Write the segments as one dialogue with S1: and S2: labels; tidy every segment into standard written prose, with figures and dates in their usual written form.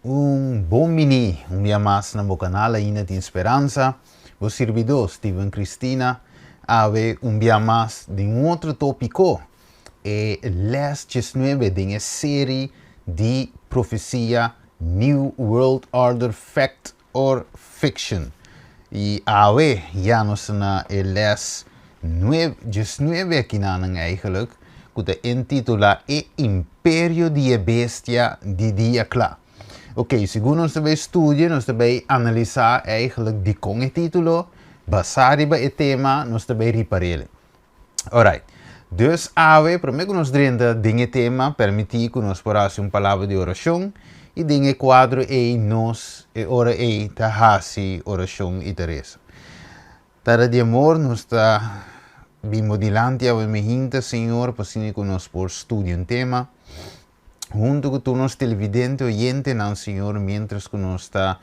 S1: Un bon bini un bia mas na bo kanal Ainda Tin Speransa. Bo sirbidó Steven Cristina awe un bia mas den un otro tópiko, e lès diesnuebe den e seri di profesia New World Order Fact or Fiction. I awe ya nos ta na e lès diesnuebe akinanan eigenlijk, ku ta intitulá E Imperio di e Bestia di Dia Kla. Ok, segun nos ta bai studia, nos ta bai analisá eigenlijk dikon e título, basá riba e tema, nos ta bai ripar'el. Alright. Dus awe, promé ku nos drenta den e tema, permití ku nos por hasi un palabra di orashon i den e kuadro ei nos e ora ei ta hasi orashon i ta resa. Tata di amor, nos ta bin bo dilanti awe mehinta, Señor, pa asina ku nos por studia un tema huntu ku tur nos televidente oyentenan, Señor, miéntras ku nos ta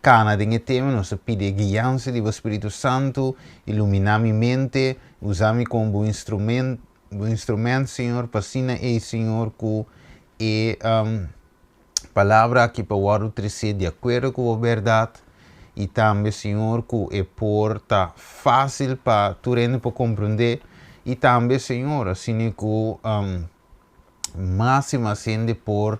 S1: kana den e tema, nos ta pidi e guiansa di bo Spiritu Santu, iluminá mi mente, usa mi komo bo instrument, bo instrument, Señor, pa asina ei, Señor, ku e palabra aki pa wòrdu tresé di akuerdo ku bo bèrdat, i tambe, Señor, ku e por ta fásil pa tur hende por komprondé, i tambe, Señor, asina ku Mas i mas hende por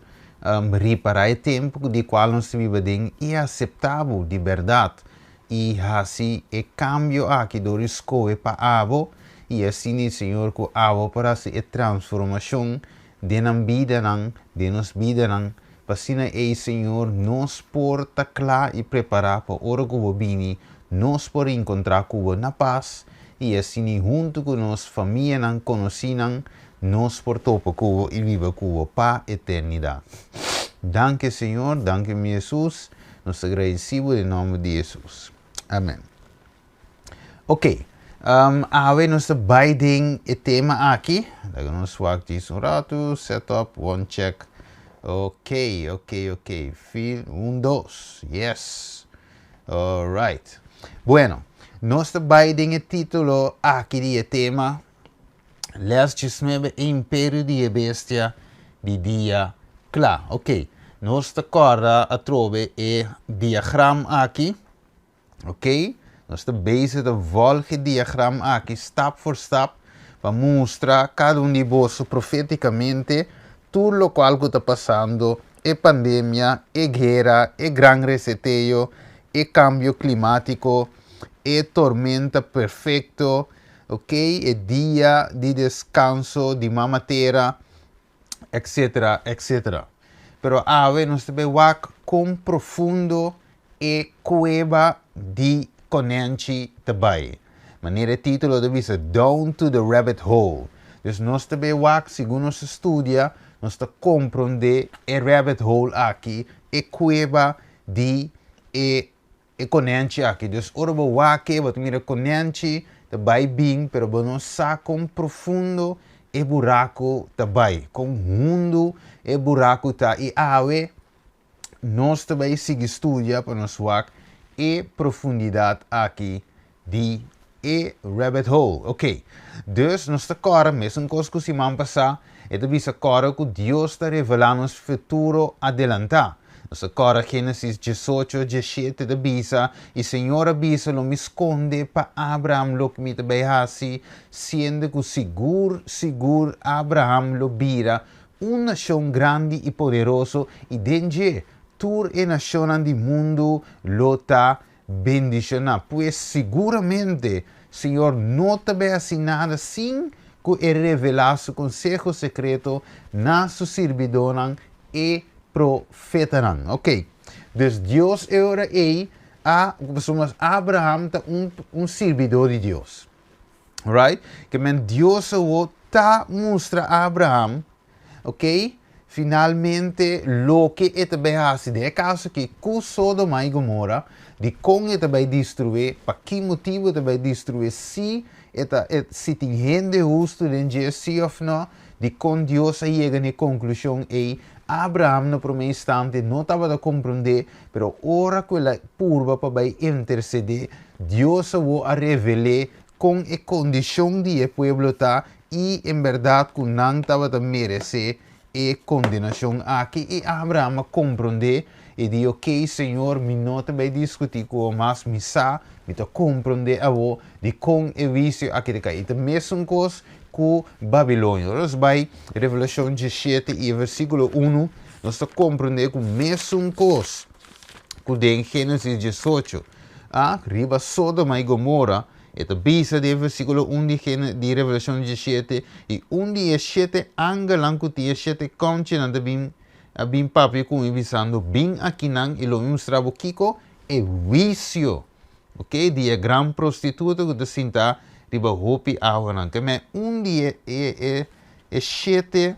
S1: ripará e tempu di kual nos ta biba den i aseptá bo di bèrdat i hasi e kambio aki dor di skohe pa abo i asina e Señor ku abo por hasi e transformashon den nan bidanan, den nos bidanan, pa asina ei Señor nos por ta kla i prepará pa ora ku bo bini nos por enkontrá ku bo na pas i asina huntu ku nos famianan, konosínan, Nos por topa ku bo i biba ku bo pa eternidat. Danki Señor, danki mi Hesus, nos ta gradisi bo den nomber di Hesus. Amen. Ok, awe nos ta bai den e tema aki. Laga nos wak djis un ratu, set up, one check. Ok, ok, ok, fil, un, dos, yes. Alright. Bueno, nos ta bai den e titulo aki di e tema. Les 19 E imperio di e bestia di dia kla. Ok, nos ta kòrda atrobe e diagram aki. Ok, nos ta bezig ta vòlg e diagram aki stap for stap pa mustra kada un di boso profetikamente tur lokual ku ta pasando, e pandemia, e guera, e gran reseteo, e kambio klimátiko, e tormenta perfekto, Ok, e dia di deskanso di Mama Tera, etc. Etc. Pero awe nos ta bay wak kon profundo e kueba di konenchi ta bay. Manera e titulo ta bisa Down to the Rabbit Hole. Dus nos ta bay wak segun nos ta studia, nos ta kompronde e rabbit hole aki, e kueba di e E konènchi aki. Dus ora bo wak e, bo ta mira konènchi ta bai bin, pero bo no sa kon profundo e buraku ta bai, kon hundu e buraku ta. I awe nos ta bai sigui studia pa nos wak e profundidat aki di e rabbit hole. Ok, dus nos ta kòrda mesun kos ku siman pasá, e ta bisa kòrda ku Dios ta revelá nos futuro adelantá. Nos ta kòrda Génesis 18, 17 ta bisa, I Señor a bisa, Lo mi skonde pa Abraham loke mi ta bai hasi, siendo ku sigur, sigur Abraham lo bira un nashon grandi i poderoso, i den dje tur e nashonnan di mundu lo ta Bendishoná. Pues siguramente Señor no ta bay haci nada sin cu e revelá su conseho secreto na su sirbidónan, e profetanan. Ok. Dus Dios e ora ey a, pasobra Abraham ta un, un sirbidó di Dios. Right? Ke men Dios awo ta mustra Abraham, ok, finalmente loke e ta bai hasi den e kaso aki ku Sodoma i Gomora, dikon e ta bai destruí, pa ki motibu e ta bai destruí, si e ta si tin hende hustu den dje si òf nò, dikon Dios a yega na e konklushon ei. Abraham na promé instante no tabata komprondé, pero ora ku el a purba pa bai intersedé, Dios awor a revel'é kon e kondishon di e pueblo ta i en bèrdat ku nan tabata meresé e kondenashon aki i Abraham a komprondé i di ok Señor mi no ta bai diskutí ku bo mas mi sa mi ta komprondé awo dikon e huisio aki ta kai i ta mesun kos ku Babilonia. Ora nos bai Revelashon 17 i e versíkulo 1 nos ta komprondé ku mesun kos ku den Génesis 18 a riba Sodoma i Gomora. E ta bisa den versíkulo 1 di Gene di Revelashon 17, I un di e shete angelnan ku tin e shete kònchinan ta bin a bin papia ku mi bisando, Bin akinan i lo mi mustra bo kiko e huisio, ok, di e gran prostituta ku ta sintá riba hopi awanan. Ke men un di e e e e shete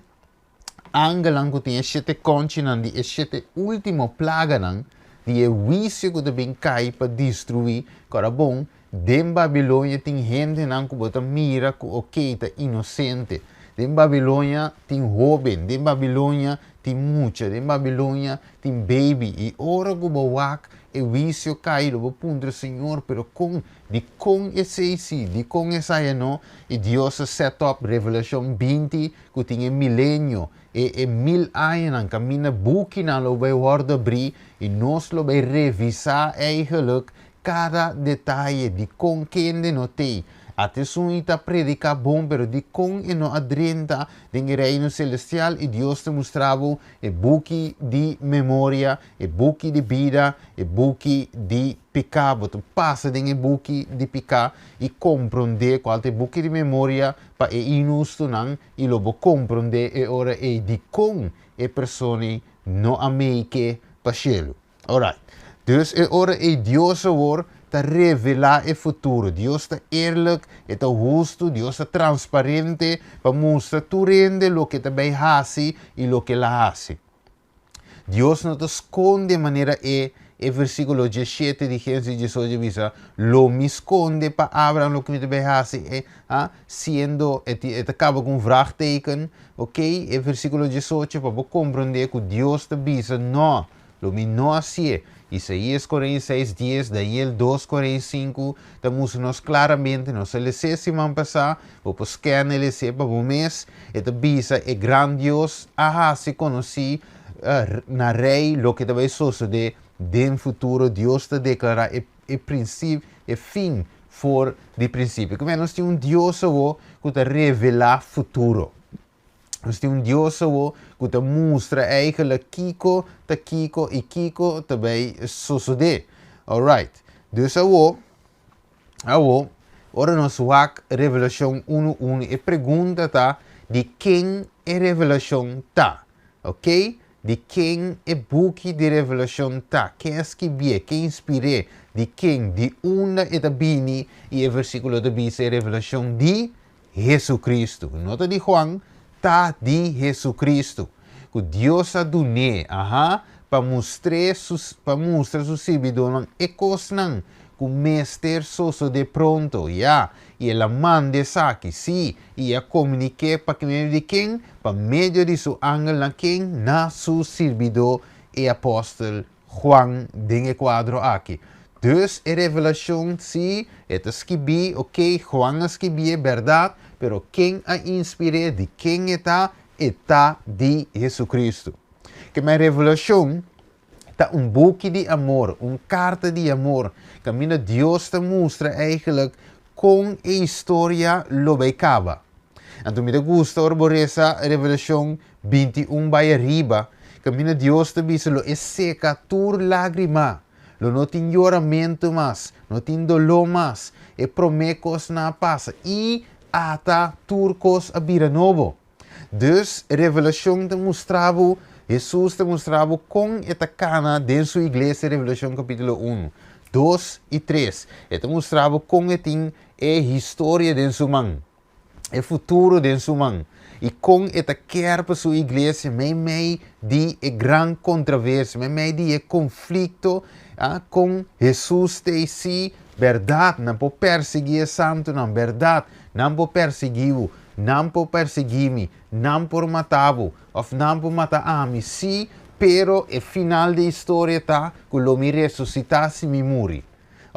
S1: angelnan ku tin e shete kònchinan di e shete último plaganan di e huisio ku ta bin kai pa destruí. Kòrda bon, den Babilonia tin hendenan ku bo ta mira ku oké ta inosente. Den Babilonia tin hóben, den Babilonia tin mucha, den Babilonia tin baby. I ora ku bo wak e huisio kai lo bo puntra, Señor, pero kon? Dikon esei si? Dikon esaya no? I Dios a set up Revelashon 20 ku tin e milenio, e e mil añanan kaminda bukinan lo bai wòrdu abrí i nos lo bai revisá eigenlijk kada detaye di kon kende no t'ei. Ata esun i ta prediká bon, pero dikon e no a drenta den e reino selestial i Dios ta mustra bo e buki di memoria, e buki di bida, e buki di piká. Bo ta pasa den e buki di piká i komprondé kual ta e buki di memoria pa e inhustunan i lo bo komprondé e ora ei dikon e persona no a meike pa shelu. Alright. Dus e ora ei Dios awor ta revelá e futuro. Dios ta eerlijk, e ta hustu, Dios ta transparente pa mustra tur hende loke ta bai hasi i loke el a hasi. Dios no ta skonde manera e e versíkulo 17 di Génesis 18 a bisa, Lo mi skonde pa Abraham loke mi ta bai hasi, e, ah, siendo, e, e ta kaba ku un vraagteken, ok, e versíkulo 18, pa bo komprondé ku Dios ta bisa, no, lo mi no hasié. Isaías 46, 10, Daniel 2, 45, ta mustra nos klaramente, nos a les'é siman pasá, Bo por scan e les'é pa bo mes. E ta bisa e gran Dios a hasi konosí na rei loke ta bai sosodé den futuro. Dios ta deklará e e prinsip e fin for di prinsipio. Ku nos tin un Dios awor ku ta revelá futuro. Nos tin un Dios awor ku ta mustra eigenlijk kiko ta kiko i kiko ta bai sosodé. Alright. Dus awor Awor, ora nos wak Revelashon unu unu, e pregunta ta, di ken e revelashon ta? Ok? Di ken e buki di Revelashon ta? Ken a skibié? Ken inspir'é? Di ken? Di unda e ta bini? I e versíkulo ta bisa e revelashon di Hesukristu. No ta di Juan, ta di Hesukristu. Ku Dios a dun'é, aha, pa mustr'é su, pa mustra su sirbidónan e kosnan ku mester sosodé pronto, ya, i el a manda esaki, sí, i a komunik'é pa medio di ken? Pa medio di su angel na ken? Na su sirbidó e apòstel Juan den e kuadro aki. Dus e revelashon, sí, e ta skibí, oké, Juan a skibié, bèrdat, pero ken a inspir'é, di ken e ta? E ta di Hesukristu. Ke men revelashon ta un buki di amor, un karta di amor, kaminda Dios ta mustra eigenlijk kon e historia lo bai kaba. Anto mi ta gusta ora bo resa Revelashon 21 bai ariba, kaminda Dios ta bisa lo e seka tur lágrima, lo no tin yoramentu mas, no tin doló mas, e promé kosnan a pasa i ata tur kos a bira nobo. Dus, Revelashon ta mustra bo, Hesus ta mustra bo kon e ta kana den su iglesia, Revelashon kapítulo 1, 2 i 3. E ta mustra bo kon e tin e historia den su man, e futuro den su man, i kon e ta kier pa su iglesia meimei di e gran kontraversia, meimei di e konflikto, kon Hesus ta ei si bèrdat nan por persiguí e santunan, bèrdat nan por persiguí bo, Nan por persiguí mi, nan por mata bo, òf nan por mata ami, sí, pero e final di e historia ta ku lo mi resusitá si mi muri.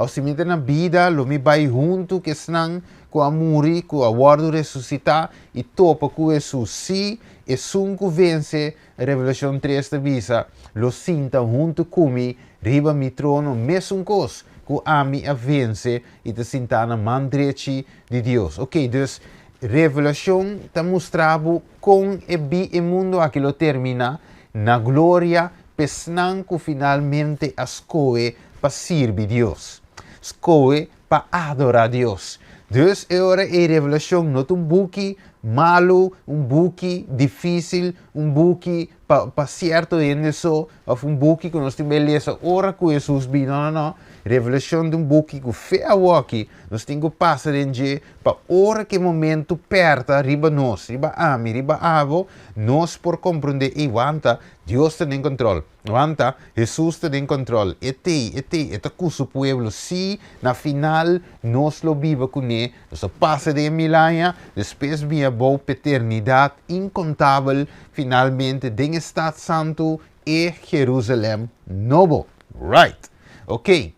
S1: Òf si mi ta na bida, lo mi bai huntu ku esnan ku a muri, ku a wòrdu resusitá i topa ku Hesus. Sí, esun ku vense, Revelashon tres ta bisa, lo sinta huntu ku mi riba mi trono, mesun kos ku ami a vense i ta sintá na man drechi di Dios. Oké, dus Revelashon ta mustra bo kon e bi e mundu aki lo terminá na gloria p'esnan ku finalmente a skohe pa sirbi Dios, skohe pa adorá Dios. Dus e ora ei Revelashon no ta un buki malu, un buki difísil, un buki pa pa sierto hende so, òf un buki ku nos tin bai lesa ora ku Hesus bini. No, no, no. Revelashon ta un buki ku fe awoki nos tin ku pasa den dje pa ora ku e momentu pèrta riba nos, riba ami, riba abo, nos por komprondé, ei, wanta, Dios ta den kòntròl. Wanta, Hesus ta den kòntròl. E t'ei, e t'ei, e ta ku su pueblo. Sí, na final nos lo biba kuné, nos a pasa den e mil aña, despues bin abou p'eternidat inkontabel, finalmente den e stat santu, e Jerusalèm nobo. Right! Oké.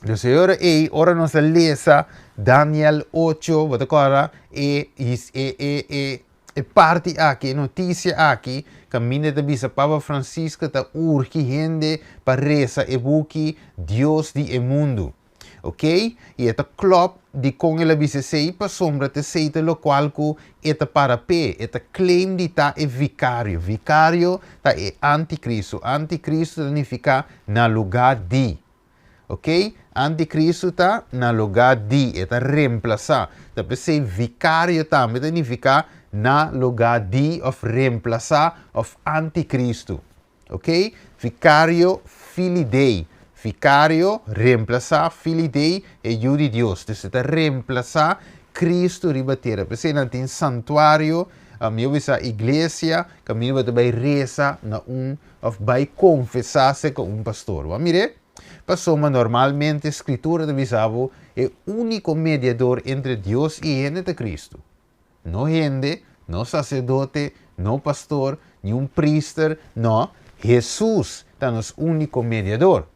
S1: Dus e ora ei, ora nos a lesa Daniel ocho, bo ta kòrda e, e, e, e, e parti aki, e notisia aki, kaminda ta bisa Papa Francisco ta urgi hende pa resa e buki Dios di e Mundu. Ok? I e ta klòp dikon el a bisa esei, pasobra ta esei ta lokual ku e ta para p'e, e ta claim di ta e vikario. Vikario ta e antikristu. Antikristu ta nifiká na lugá di. Ok, antikristu ta na lugá di, e ta remplasá. Ta p'esei vikario tambe ta nifiká na lugá di òf remplasá òf antikristu. Ok, vikario fili dei, vikario, remplasá, fili dei, e Yu di Dios. Dus e ta remplasá Kristu riba tera. P'esei nan tin santuario, mi a bisa iglesia, kaminda bo ta bai resa na un Of bai konfesá serka un pastor. Bo a mir'é? Pasobra normalmente Skritura ta bisa bo e úniko mediador entre Dios i hende ta Kristu. No hende, no saserdote, no pastor, ni un priester, no, Hesus ta nos úniko mediador.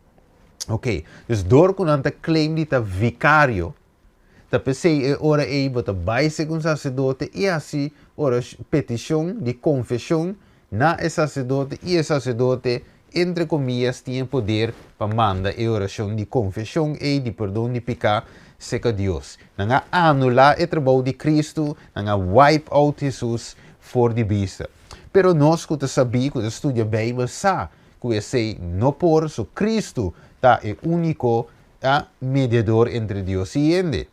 S1: Oké, dus dor ku nan ta claim di ta vikario, Ta p'esei e ora ei bo ta bai serka un saserdote i hasi petishon di konfeshon na e saserdote i e saserdote, entre komiyas, tin e poder pa manda e orashon di konfeshon ei di perdon di piká serka Dios. Nan a anulá e trabou di Kristu, nan a wipe out Hesus for di bista. Pero nos ku ta sabí, ku ta studia Beibel sa ku esei no por, so Kristu ta e úniko Ta mediador entre Dios i hende.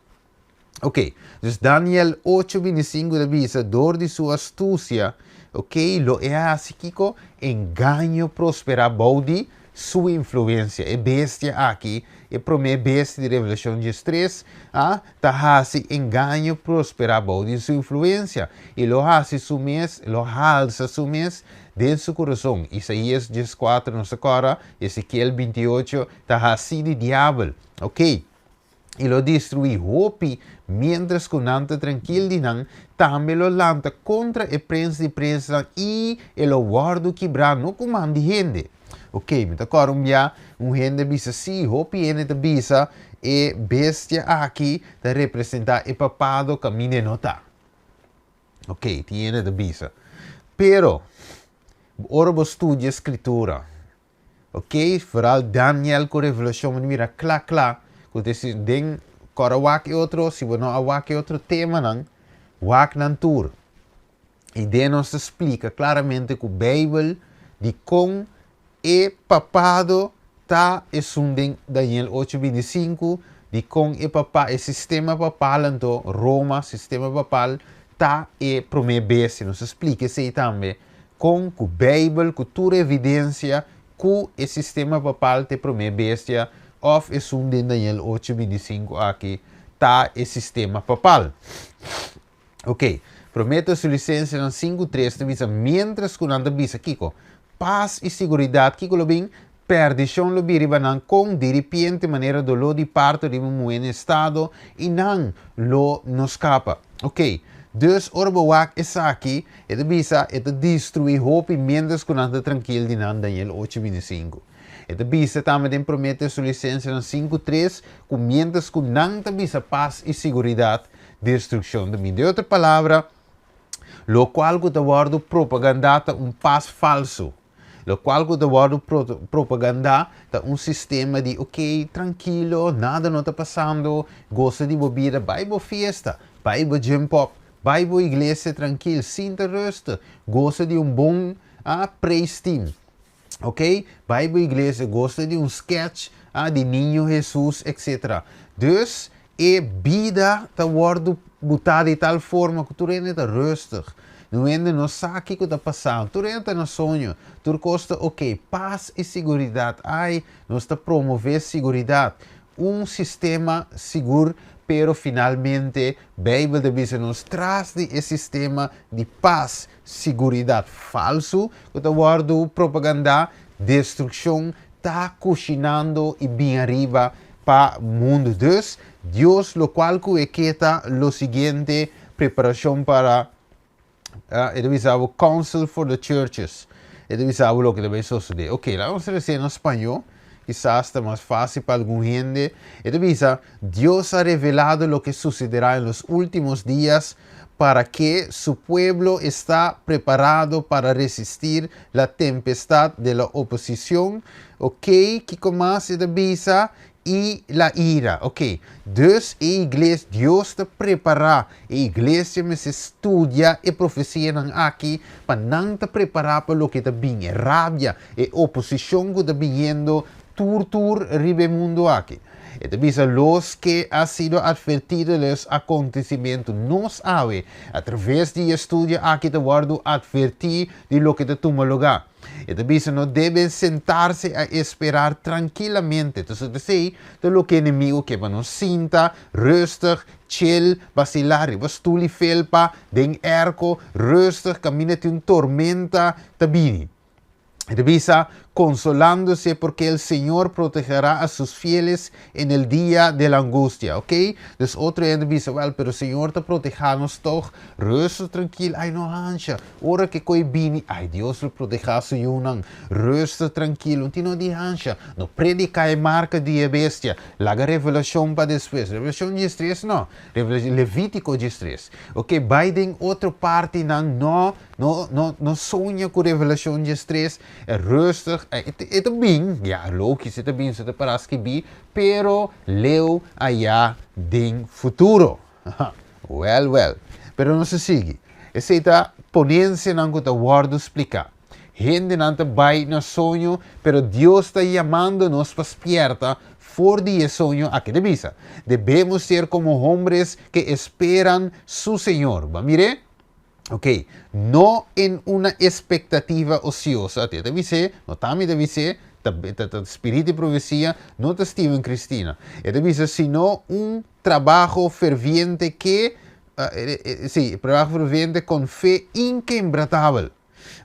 S1: Ok, dus Daniel ocho bintisingu ta bisa, dor di su astusia, ok, lo e hasi kiko? Engaño prosperá bou di su influensia. E bestia aki, e promé bestia di Revelashon diestres, a, ta hasi engaño prosperá bou di su influensia, i lo hasi su mes, lo halsa su mes den su kurason. Isaías dieskuater nos ta kòrda, Ezekiel bintiocho, Ta haci di diabel, ok, i lo destrui hopi, mientras cu nan ta trankil di nan, tambe lo lanta contra e prins di prinsnan i e lo wordo kibrá no cu man di hende. Ok, mi ta cora un bia un hende bisa si, hopi hende ta bisa e bestia aki ta representa e papado caminda e no ta. Ok, tin hende ta bisa. Pero, ora bo studia Scritura, Ok, vooral Daniel ku Revelashon bo ta mira kla kla ku ta si den kòrda wak e otro, si bo no a wak e otro temanan, wak nan tur. I den nos ta splika klaramente ku Beibel dikon e papado ta esun den Daniel ocho bintisinku, dikon e papa e sistema papal anto Roma sistema papal ta e promé bestia. Nos ta splika esei tambe. Kon ku Beibel ku tur evidensia ku e sistema papal ta e promé bestia òf esun den Daniel ocho bintisinku aki ta e sistema papal. Oke, Promé Tesalonisensenan sinku tres ta bisa miéntras ku nan ta bisa kiko? Pas i siguridat kiko lo bin? Perdishon lo bin riba nan kon diripiente manera doló di parto riba un muhé na estado i nan lo no skapa. Oke, dus ora bo wak esaki, e ta bisa e ta destruí hopi miéntras ku nan ta trankil di nan, Daniel ocho bintisinku. E ta bisa tambe den Promé Tesalonicensenan 5:3 ku miéntras ku nan ta bisa pas i siguridat, destrukshon ta bini. Den otro palabra, lokual ku ta wòrdu propagandá ta un pas falsu. Lokual ku ta wòrdu propagandá ta un sistema di ok, trankilo, nada no ta pasando, gosa di bo bida, bai bo fiesta, bai bo gym pop, bai bo iglesia trankil, sinta rustig, gosa di un bon ah, praise team. Ok, bai bo iglesia, gosa di un sketch ah, di Niño Jesus, etc. Dus, e bida ta wòrdu butá di tal forma ku tur hende ta rustig. Niun hende no sa kiko ta pasando. Tur hende ta na soño. Tur kos ta ok. Pas i siguridat. Ai, nos ta promové siguridat. Un sistema sigur, pero finalmente Beibel ta bisa nos tras di e sistema di pas, siguridat falsu ku ta wòrdu propagandá, destrukshon ta kushinando i bin ariba pa mundu. Dus, Dios lokual ku e ke ta lo siguiente, preparashon para, e ta bisa bo Council for the Churches, e ta bisa bo loke ta bai sosodé. Ok, laga nos trese na spañó, kisas ta mas fásil pa algun hende. E ta bisa, Dios a revelado loke susederá en los últimos días para ke su pueblo está preparado para resistir la tempestad de la oposicion, ok, kiko mas e ta bisa? I la ira, ok. Dus e igles, Dios ta prepará e iglesia mester studia e profesianan aki pa nan ta prepará pa loke ta bin, e rabia, e oposicion ku ta biniendo tur tur riba e mundu aki. E ta bisa los ke a sido atvertido de los acontecimiento. Nos awe, a traves di e studio aki ta wòrdu atvertí di loke ta tuma lugá. E ta bisa no deben sentarse a esperar trankilamente. Entonces p'esei ta loke e enemigo ke pa nos sinta rustig, chill, basilá riba stul i felpa, den airco, rustig, kaminda tin un tormenta ta bini. E ta bisa, Consolándose porque el Señor protegerá a sus fieles en el día de la angustia. Ok? Dus otro hende bisa, wel, pero Señor ta protehá nos tog. Rustig, trankil, ai no hansha. Ora ke koi bini, ai Dios lo protehá su yunan. Rustig, trankil, un tin no di hansha. No prediká e marka di e bestia. Laga Revelashon pa despues. Revelashon diestres no. Levítiko diestres. Ok, bai den otro partinan, no. No, no, no soña ku Revelashon diestres, e rustig, e, e ta bin, ya, logis, e ta bin, so ta para skibí, pero leu ayá den futuro. Wèl, wèl. Pero nos ta sigui. Esei ta ponensianan ku ta wòrdu spliká. Hendenan ta bai na soño, pero Dios ta yamando nos pa spièrta for di e soño aki. Ta bisa, Debemos ser komo hombres ke esperan su Señor. Bo a mir'é? Ok, no en una expectativa ociosa, te ta bis'é, no ta mi ta bis'é, ta, ta, ta spiritu di profesia, no ta Steven Cristina. E ta bisa, sino un trabajo ferviente ke, uh, sí, trabajo ferviente con fe inquebrantabel.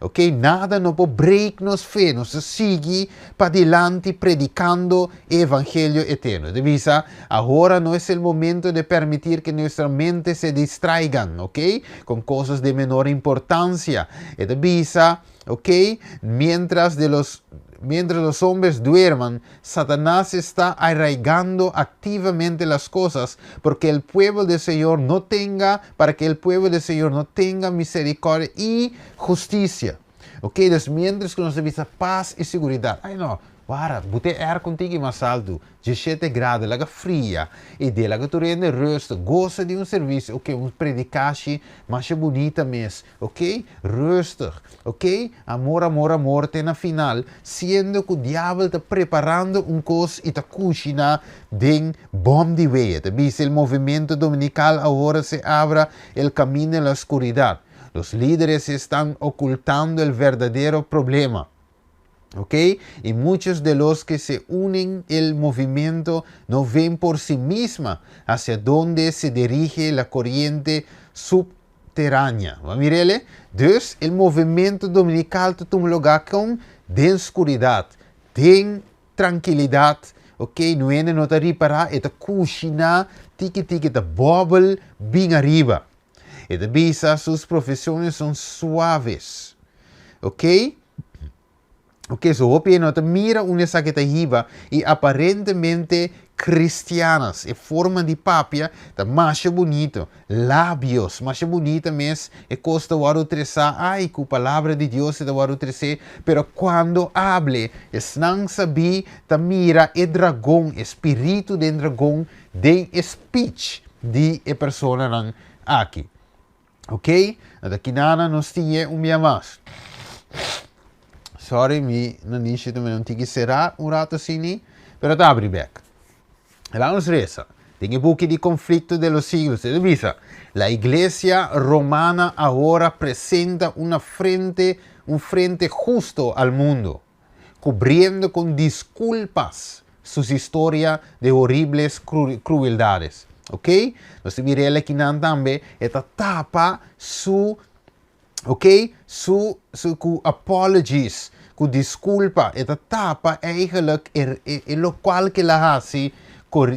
S1: Ok, nada no por break nos fe, nos ta sigui padilanti predicando e evangelio eterno. E ta bisa, ahora no es el momento de permitir que nuestra mente se distraigan, ok, con cosas de menor importancia. E ta bisa, ok, mientras de los Mientras los hombres duerman, Satanás está arraigando activamente las cosas porque el pueblo del Señor no tenga, para que el pueblo del Señor no tenga misericordia y justicia. Ok, dus mientras ku nos ta bisa pas i seguridat, ai no, wara, bo ta e air kontigi mas altu, diesshete grado, laga fria, i de laga tur hende rustig, gosa di un servisio, ok, un predikashi masha bunita mes, Ok, rustig, ok, amor, amor, amor te na final, siendo ku diabel ta preparando un kos i ta kushiná den bòm di wea. Ta bisa el movimiento dominical ahora se abra el camino en la oscuridad. Los líderes están ocultando el verdadero problema. Ok, y muchos de los que se unen el movimiento no ven por sí misma hacia donde se dirige la corriente subterránea. Bo a mir'el? Dus el movimiento dominical ta tuma lugar con den scuridad, den tranquilidad, ok, no hende no ta ripara, e ta cushina tiki tiki, ta bobbel bin ariba. E ta bisa sus profesiones son suaves. Ok? Ok, so hopi no ta mira unda esaki ta hiba y aparentemente cristianas. E forma di papia ta masha bunito. Labios, masha bunita mes e cos ta wordo tresa. Ay, cu palabra di Dios e ta wordo trese. Pero cuando hable, esnan sabi ta mira e dragon, e spiritu den dragon, den e speech di e personanan aki. Ok, anto kinana nos tin un bia mas. Sorry, mi nanishi tambe un tiki será un rato asina, pero ta abri bek. Laga nos resa. Den e buki di Conflicto de los Siglos, e ta bisa, La Iglesia Romana ahora presenta una frente, un frente justo al mundo, cubriendo con disculpas sus historia de horribles crueldades. Ok? Nos ta mira el akinan tambe, e ta tapa su, ok, su cu apologies, cu disculpa, e ta tapa eigenlijk e locual cu el a haci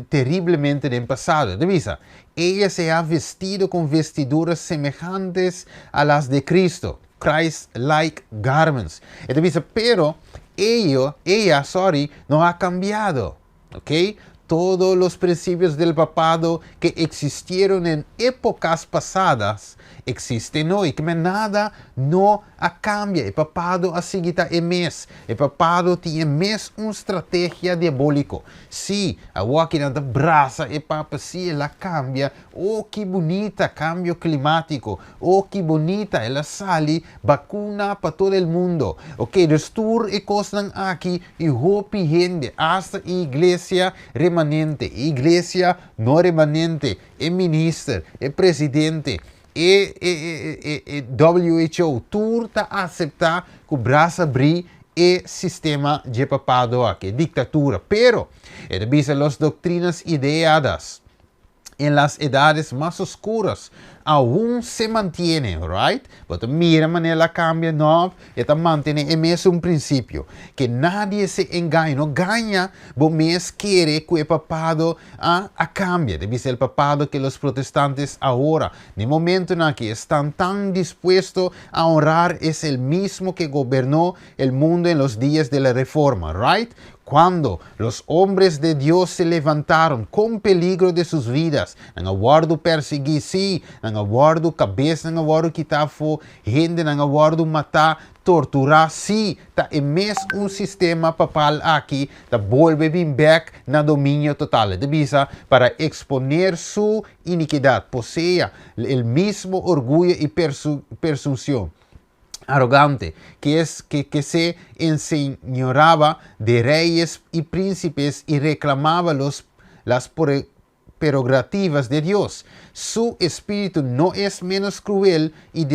S1: terriblemente den pasado. E ta bisa, ella se ha vestido con vestiduras semejantes a las de Cristo, Christ-like garments. E ta bisa, pero ello, ella, sorry, no ha cambiado. Ok? Todos los principios del papado que existieron en épocas pasadas existen hoy. Ke men nada no a kambia. E papado a sigui ta e mes. E papado tin e mes un strategia diabóliko. Sí, awor aki nan ta brasa e papa, sí, el a kambia. Oh, ki bunita, kambio klimátiko. Oh, ki bunita, el a sali bakuna pa tur el mundo. Ok, dus tur e kosnan aki i hopi hende, hasta e iglesia remanente, e iglesia no remanente, e minister, e presidente, e WHO, tur ta aseptá ku brasa brí e sistema dje papado aki, diktatura. Pero, e ta bisa las doctrinas ideadas en las edades más oscuras aún se mantiene, right? Bo ta mira manera kambia, no, e ta mantené e mesun prinsipio. Que nadie se engañe, no gaña, bo mes kere ku e papado a kambia. Debe ser el papado que los protestantes ahora, en el momento en que están tan dispuestos a honrar, es el mismo que gobernó el mundo en los días de la Reforma, right? Cuando los hombres de Dios se levantaron con peligro de sus vidas, nan a wòrdu persiguí, sí, nan a wòrdu kabes, nan a wòrdu kitá afó, hende nan a wòrdu matá, torturá, sí, ta e mes un sistema papal aki, ta bolbe bin bek na dominio total. E ta bisa para exponer su iniquidad, posea el mismo orgullo y presunción arrogante, que es que se enseñoreaba de reyes y príncipes y reclamaba las prerrogativas de Dios. Su espíritu no es menos cruel y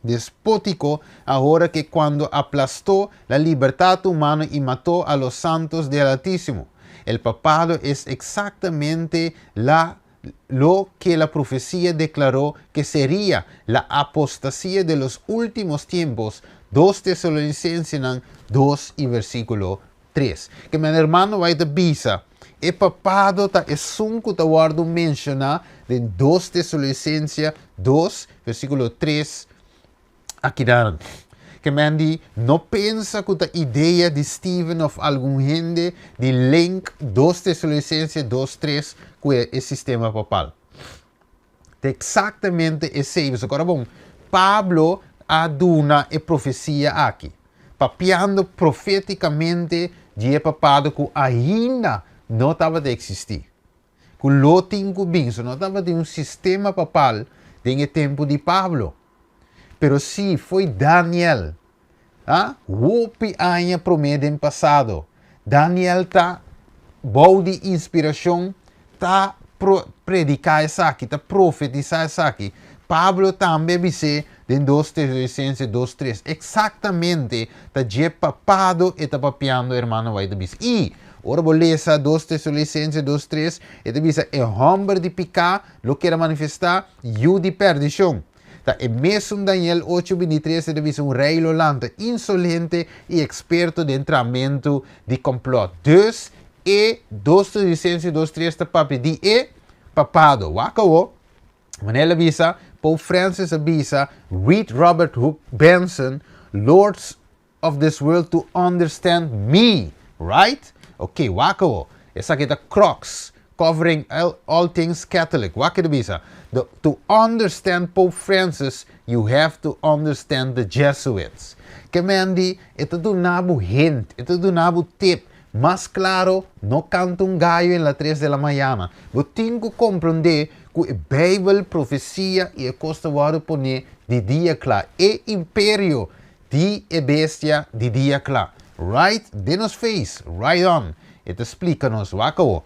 S1: despótico ahora que cuando aplastó la libertad humana y mató a los santos del Altísimo. El papado es exactamente lo que la profecía declaró que sería la apostasía de los últimos tiempos. 2 Tesalonicenses 2 y versículo 3. Ke men ruman bai ta bisa, e papado ta esun ku ta wòrdu menshoná den 2 Tesalonicenses 2 versíkulo 3 aki dan. Ke men di no pensa ku ta idea di Steven òf algun hende di link 2 Tesalonicenses 2 3 ku e sistema papal. Ta eksaktamente esei. Awor bon, Pablo a duna e profesia aki, papiando profétikamente di e papado ku ainda no tabata eksistí. Ku lo tin ku bin, no tabatin un sistema papal den tempu di Pablo. Pero sí, foi Daniel. Ah, hopi aña promé den pasado. Daniel ta bou di inspirashon, ta prediká esaki, ta profetisá esaki. Pablo tambe a bisa den 2 Tesalonicenses 2, 3. Eksaktamente, ta dje papado e ta papiando, ruman bai bisa. I, ora bo lesa 2 Tesalonicenses 2, 3, e ta bisa e hòmber di piká, lo keda manifestá, yu di perdishon. Ta e mesun Daniel 8, 23, e ta bisa un rei lo lanta, insolente i eksperto den tramentu di kòmplòt. Dus, e 2 Tesalonicenses 2, 3 ta papia di e papado. Wak awor, manera bisa, Pope Francis a bisa, read Robert Hugh Benson, Lord's of this world to understand me. Right? Ok, wak awo. Esaki ta Crux, Covering All Things Catholic. Wak e ta bisa. To understand Pope Francis, you have to understand the Jesuits. Ke men di, e ta duna bo hint, e ta duna bo tip. Mas claro, no canta un gallo en la tres de la mañana. Bo tin cu comprende cu e Bijbel, profecia y e cos ta wordo pone di dia cla. E imperio di e bestia di dia cla. Right den nos face, right on. E ta splica nos, wak awo.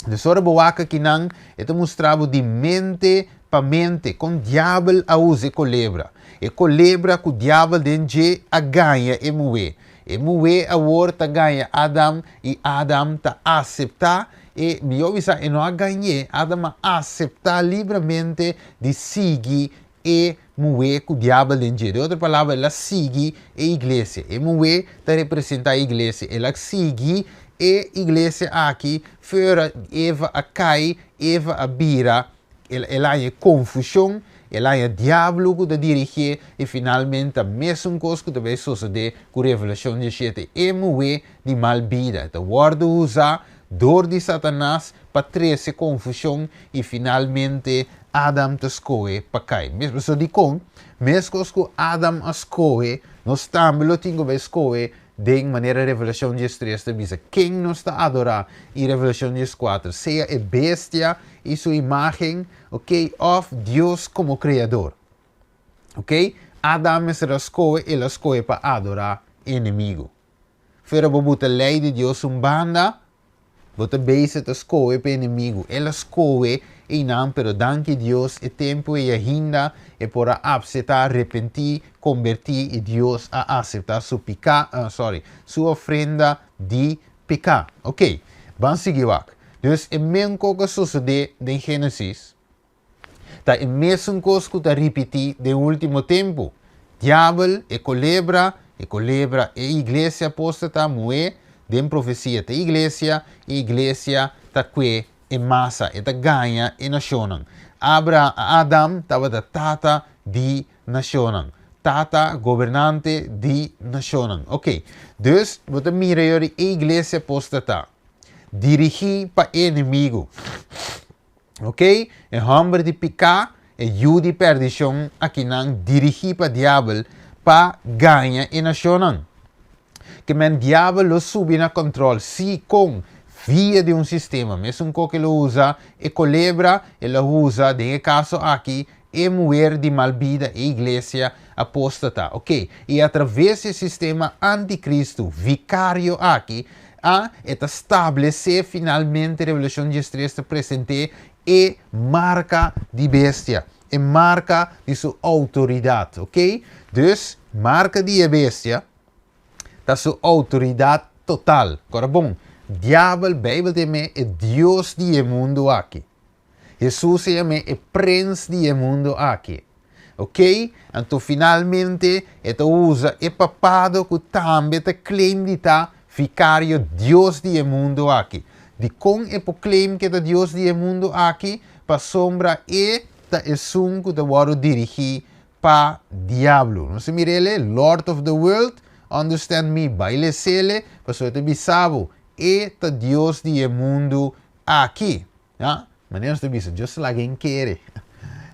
S1: Dus ora bo wak akinan, e ta mustra bo di mente pa mente con diabel a usa e colebra. E colebra cu diabel den dje a gaña e muhe. E muhe awor ta gaña Adam y Adam ta acepta e, mihor bisa e no a gañ'e, Adam a acepta libramente di sigui e muhe cu diabel den dje. Den otro palabra, el a sigui e iglesia. E muhe ta representa e iglesia. El a sigui e iglesia aki fuera Eva a cay, Eva a bira, el, el a haña confusion, el a haña diablo cu ta dirigié y finalmente ta mesun cos cu ta bay sosode cu Revelacion 17. E muhe di mal bida ta wordo usa dor di Satanas pa trece confusion y finalmente Adam ta scohe pa cay. Mes so dicon, mescos cu Adam a scohe, nos tambe lo tin cu bay scohe den manera Revelacion 13 ta bisa. Ken nos ta adora y Revelacion 14, sea e bestia y su imagen, ok, of Dios como creador. Ok? Adam mester a scohe, el a scohe pa adora enemigo. Pero bo buta ley di Dios un banda, bo ta bezig ta scohe pa enemigo. El a scohe einan, pero danki Dios e tempo ei ainda e por a acepta, arrepenti, converti y Dios a acepta su pica, sorry, su ofrenda di pica. Ok, ban sigui wak. Dus e mesun cos a sucede den Genesis, ta e mesun cos cu ta ripiti den ultimo tempo. Diabel, e colebra, e iglesia apostata, muhe, den profecia ta iglesia, e iglesia ta cue e masa, e ta gaña e nacionnan. Abra, Adam tabata tata di nacionnan. Tata gobernante di nacionnan. Ok, dus, bo ta mira e iglesia apostata, dirigi pa enemigo. Ok? E homber di pica, e yiu di perdicion akinan dirigi pa diabel pa gaña e nacionnan. Ke men diabel lo subi na control, si con via di un sistema, mesun cu el a usa e colebra, el a usa, den e caso aki, e muher di mal bida, e iglesia apostata. Ok, y atraves di e sistema anticristo, vicario aki, a e ta establece finalmente Revelacion 13 ta presenta e marca di bestia, e marca di su autoridad, ok? Dus, marca di bestia, ta su autoridad total. Awor bon, diabel, Bijbel ta yam'e e Dios di mundo aki. Jesus ta yam'e e prins di mundo aki. Ok? Anto, finalmente, e ta usa e papado cu tambe ta claim di ta vicario Dios di mundo aki. Di con e por claim cu ta Dios di mundo aki, pasobra e ta esun cu ta wordo dirigi pa diablo. Nos a mir'e, Lord of the world, understand me, bay les'e, pasobra e ta bisa bo, e ta Dios di mundo aki. Ja? Manera nos ta bisa, just laga kere.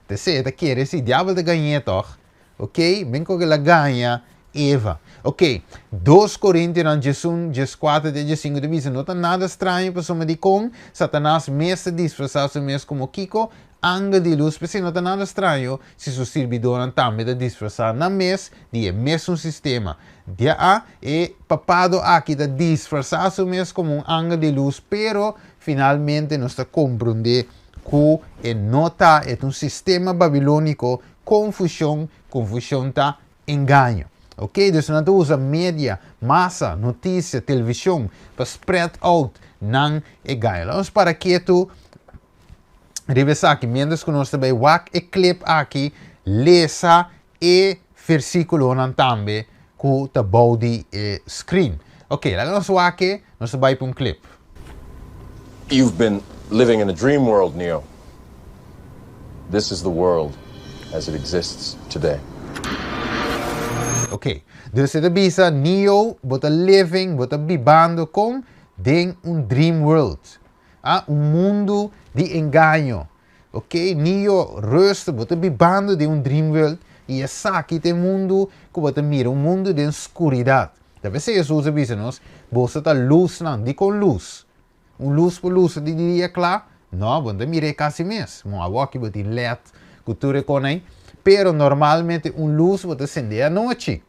S1: Te se, ta kere, si, diabel ta gaña toch? Ok? Ben cu el a gaña Eva. Ok, 2 Corintionan 1, 4 te 5 ta bisa, no ta nada straño pasobra di con, Satanas mes ta disfrasa su mes como kico, angel di luz, pero no ta nada straño si su sirbidornan tambe ta disfrasa nan mes di e mesun sistema. Dia a e papado aki ta disfrasa su mes como un angel di luz, pero finalmente nos ta comprende cu e no ta e un sistema babilonico, confusion, confusion ta engaño. Ok? Dus nan ta usa media, masa, noticia, television pa spread out nan engaño. Ban para keto riba esaki, mientras cu nos ta bay wak e clip aki, lesa e versiculonan tambe cu ta bou di e screen. Ok, laga nos wak, nos ta bay pa un clip.
S2: You've been living in a dream world, Neo. This is the world as it exists today.
S1: Ok, dus e ta bisa, Neo, bo ta living, bo ta bibando kon den un dream world. Ah, un mundu di engaño. Ok, Neo, rustig, bo ta bibando den un dream world i esaki ta e mundu ku bo ta mira, un mundu den skuridat. Ta p'esei Hesus a bisa nos, Boso ta lusnan. Dikon lus? Un lus por lusa di dia kla? No, bo no ta mira e kasi mes. Bon, awoki bo tin led ku tur e kon ei. Pero normalmente un lus bo ta sende anochi.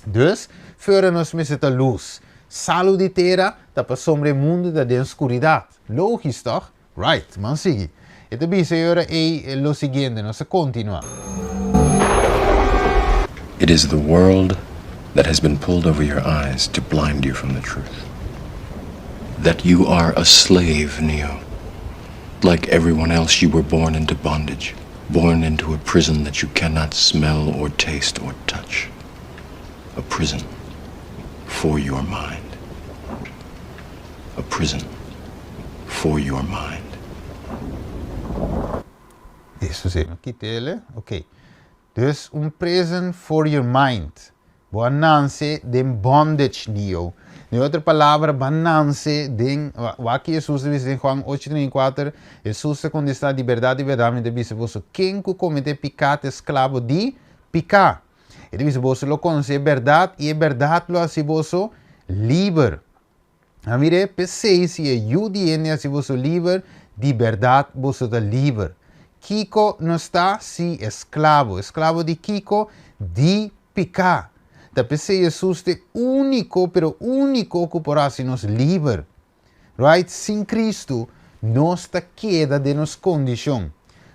S1: Dus, fora nos mester ta lus. Salu di tera ta pasobra e mundu ta den skuridat. Logis, tòg? Right, ban sigui. E ta bisa e ora ei lo siguiente, nos ta kontinuá.
S2: It is the world that has been pulled over your eyes to blind you from the truth. That you are a slave, Neo. Like everyone else, you were born into bondage, born into a prison that you cannot smell or taste or touch. A prison for your mind. A prison for your mind.
S1: Eso sí, no kitele. Ok. Dus un prison for your mind. Bo a nanse den bondage, Neo. Den otro palabra, bo a nanse den, wak Hesus ta bisa den Juan 8:34, Hesus ta kontestá, Di bèrdat, di bèrdat mi ta bisa boso, ken ku kometé piká ta esklabo di piká. E ta bisa, Boso lo konosé e bèrdat, i e bèrdat lo hasi boso liber. A mir'é, p'esei si e Yu di hende hasi boso liber, di bèrdat boso ta liber. Kiko nos ta? Sí, esklabo. Esklabo di kiko? Di piká. Ta p'esei Hesus ta e úniko, pero úniko ku por hasi nos liber. Right? Sin Kristu, nos ta keda den nos kondishon.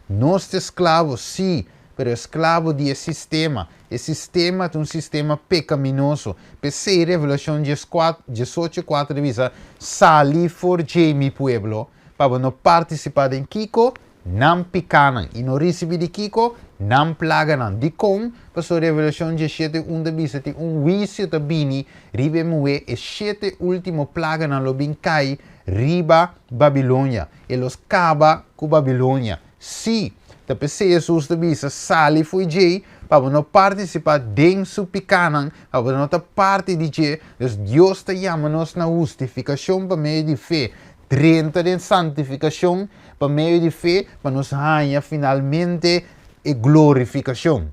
S1: Nos ta esklabo, sí, pero esklabo di e sistema. E sistema ta un sistema pekaminoso. P'esei Revelashon diesocho kuater ta bisa, Sali for dje, mi pueblo, pa bo no partisipá den kiko? Nan pikánan. I no risibí di kiko? Nan plaganan. Dikon? Pasobra Revelashon dieshete un ta bisa tin un huisio ta bini riba e muhé, e shete último plaganan lo bin kai riba Babilonia. E lo kaba ku Babilonia. Sí, ta p'esei Hesus ta bisa, Sali fo'i djei, pa bo no partisipá den su pikánan, pa bo no ta parti di dje. Dus Dios ta yama nos na hustifikashon pa medio di fe, drenta den santifikashon pa medio di fe, pa nos haña finalmente e glorifikashon.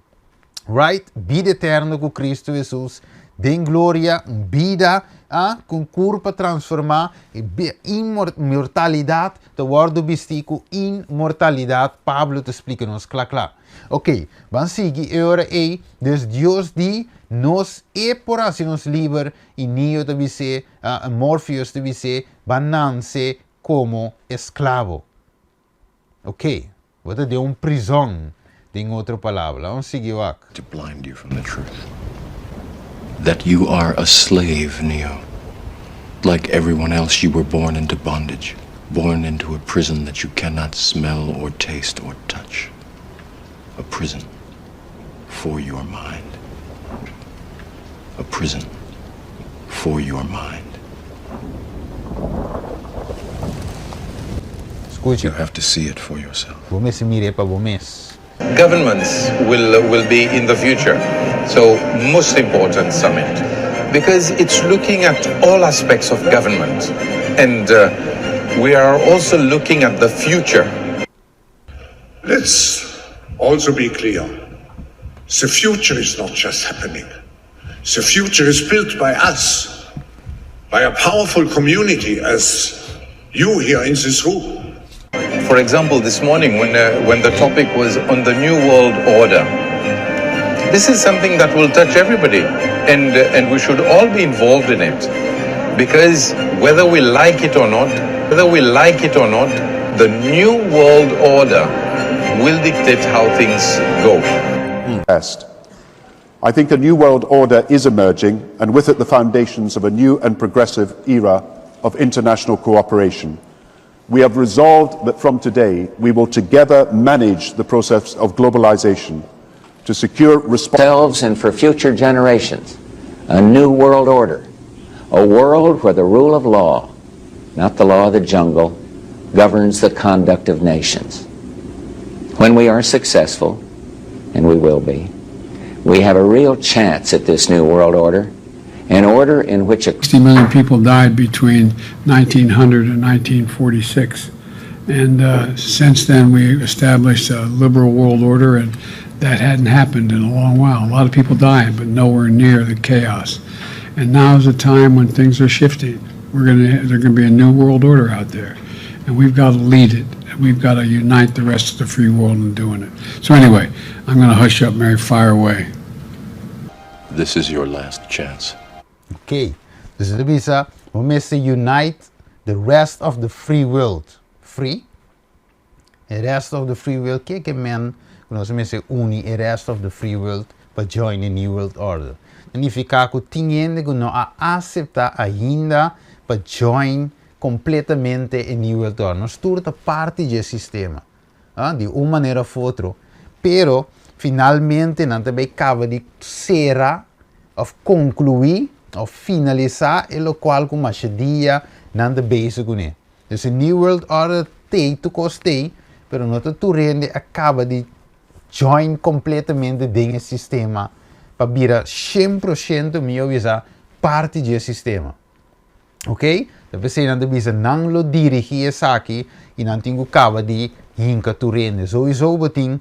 S1: Right? Bida eterno ku Kristu Hesus den gloria, un bida ah, ku un kurpa transformá, inmortalidat ta wòrdu bistí ku inmortalidat, Pablo ta splika nos kla kla. Ok, ban sigui e ora ei, dus Dios di nos e por hasi nos liber i Neo ta bis'é, ah, Morpheus ta bis'é, ban nanse komo esklabo. Ok, bo ta den un prizon, den otro palabra. Laga nos sigui wak.
S2: To blind you from the truth. That you are a slave, Neo. Like everyone else you were born into bondage, born into a prison that you cannot smell or taste or touch. A prison for your mind. A prison for your mind.
S1: Skucha.
S2: You have to see it for yourself.
S1: Bo mester mir'é pa bo mes.
S3: Governments will will be in the future so most important summit because it's looking at all aspects of government and we are also looking at the future.
S4: Let's also be clear, the future is not just happening. The future is built by us, by a powerful community as you here in this room.
S3: For example, this morning when, uh, when the topic was on the New World Order, this is something that will touch everybody and, uh, and we should all be involved in it because whether we like it or not, whether we like it or not, the new world order will dictate how things go.
S5: Best. I think a new world order is emerging, and with it the foundations of a new and progressive era of international cooperation. We have resolved that from today we will together manage the process of globalization to secure
S6: ourselves and for future generations a new world order, a world where the rule of law, not the law of the jungle, governs the conduct of nations. When we are successful, and we will be, We have a real chance at this new world order, an order in which a
S7: 60 million people died between 1900 and 1946. And since then, we established a liberal world order, and that hadn't happened in a long while. A lot of people dying, but nowhere near the chaos. And now is the time when things are shifting. We're gonna, there's going to be a new world order out there, and we've got to lead it. And we've got to unite the rest of the free world in doing it. So anyway, I'm going to hush up, Mary. Fire away.
S2: This is your last chance.
S1: Ok. Dus e ta bisa, bo mester unite the rest of the free world. Free? E rest of the free world, ke ke men ku nos mester uni e rest of the free world pa join e new world order? Ta nifiká ku tin hende ku no a aseptá ainda pa join kompletamente e new world order. Nos tur ta parti dje sistema, di un manera òf otro, pero finalmente nan ta bai kaba di sera òf konkluí òf finalisá e lokual ku masha dia nan ta bezig kuné. Dus e New World Order t'ei, tur kos t'ei, pero no ta tur hende a kaba di join kompletamente den e sistema pa bira shen por shento, mihó bisa, parti dje sistema. Ok? Ta p'esei nan ta bisa nan lo dirigí esaki i nan tin ku kaba di hinka tur hende. Souiso bo tin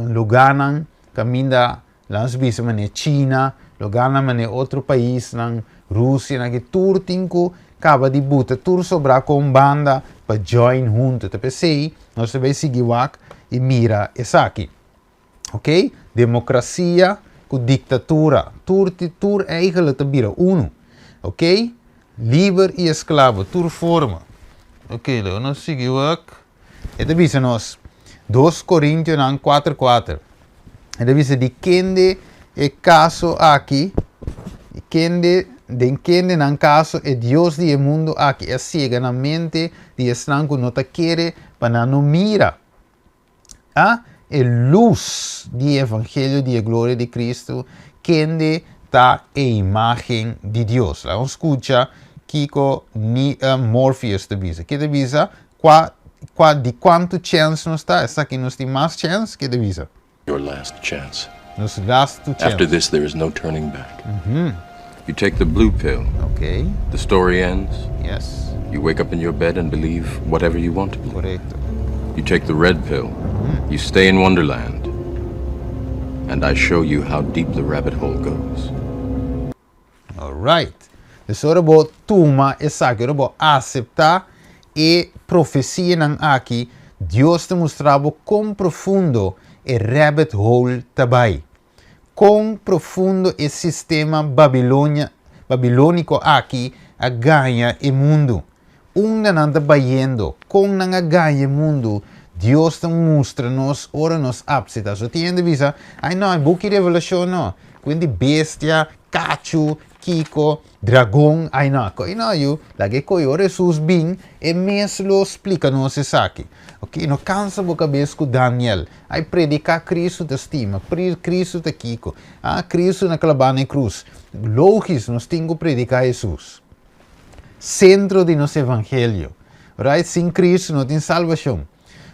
S1: lugánan kaminda Lans bisa manera China, loganan manera otro paisnan, Rusia nan ki tur tin ku kaba di buta tur sobrá kon banda pa join huntu. Ta p'esei nos ta bai sigui wak i mira esaki. Ok, demokrasia ku diktatura tur tur eigentlik ta bira unu. Ok, liber i esklabo tur forma. Ok, laga nos sigui wak. E ta bisa nos, Dos Korintionan kuater kuater, e ta bisa di kende e kaso aki, di kende, den kende nan kaso e dios di e mundu aki a siega nan mente di esnan ku no ta kere pa nan no mira a e lus di e evangelio di e gloria di Kristu, kende ta e imágen di Dios. Laga nos skucha kiko ni Morpheus ta bisa. Ke ta bisa? Kua, kua, di kuantu chèns nos ta? Esaki nos tin mas chèns? Ke ta bisa?
S2: Your last chance.
S1: Nos lastu chèns.
S2: After this there is no turning back. You take the blue pill.
S1: Ok.
S2: The story ends.
S1: Yes.
S2: You wake up in your bed and believe whatever you want to believe.
S1: Korekto.
S2: You take the red pill. You stay in Wonderland. And I show you how deep the rabbit hole goes.
S1: Alright. Dus ora bo tuma esaki, ora bo aseptá e profesianan aki, Dios ta mustra bo kon profundo e rabbit hole ta bai. Kon profundo e sistema Babilonia, babilóniko aki a gaña e mundu. Unda nan ta bayendo, kon nan a gaña e mundu, Dios ta mustra nos ora nos apseta. So tin hende bisa, Ai no, e buki Revelashon no, kuen di bestia, kachu, kiko, dragon, ai no, koi no yu, laga e koi ora Hesus bin, e mes lo splika nos esaki. Ok, no kansa bo kabes ku Daniel. Ai prediká Kristu ta stima, Kristu ta kiko, ah, Kristu na klabá na e krus. Logis nos tin ku prediká Hesus. Sentro di nos evangelio. Right? Sin Cristo no tin salvacion.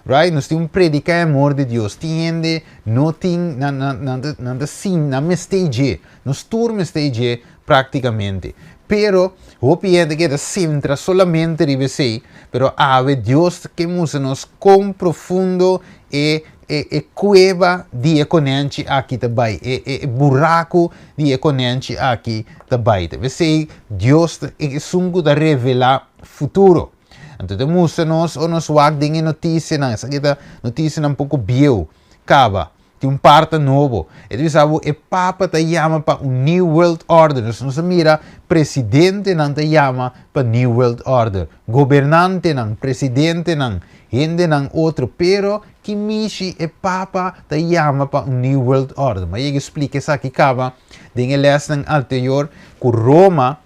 S1: Right? Nos tin un predica e amor di Dios. Tin hende no tin, nan, nan, nan, ta, nan ta sin, nan mester dje. Nos tur mester dje practicamente. Pero hopi hende keda centra solamente riba esey, pero awe Dios ke mustra nos con profundo e E e kueba di e konènchi aki ta bai, e e buraku di e konènchi aki ta bai. Ta p'esei Dios ta esun ku ta revelá futuro. Anto ta mustra nos ora nos wak den e notisianan, esaki ta notisianan poko bieu kaba, tin un parta nobo. E ta bisa bo e Papa ta yama pa un New World Order. Nos nos a mira presidentenan ta yama pa New World Order, gobernantenan, presidentenan, Hendenan otro, pero ki mishi e Papa ta yama pa un New World Order? Mi a yega splika esaki kaba den e lèsnan anterior ku Roma,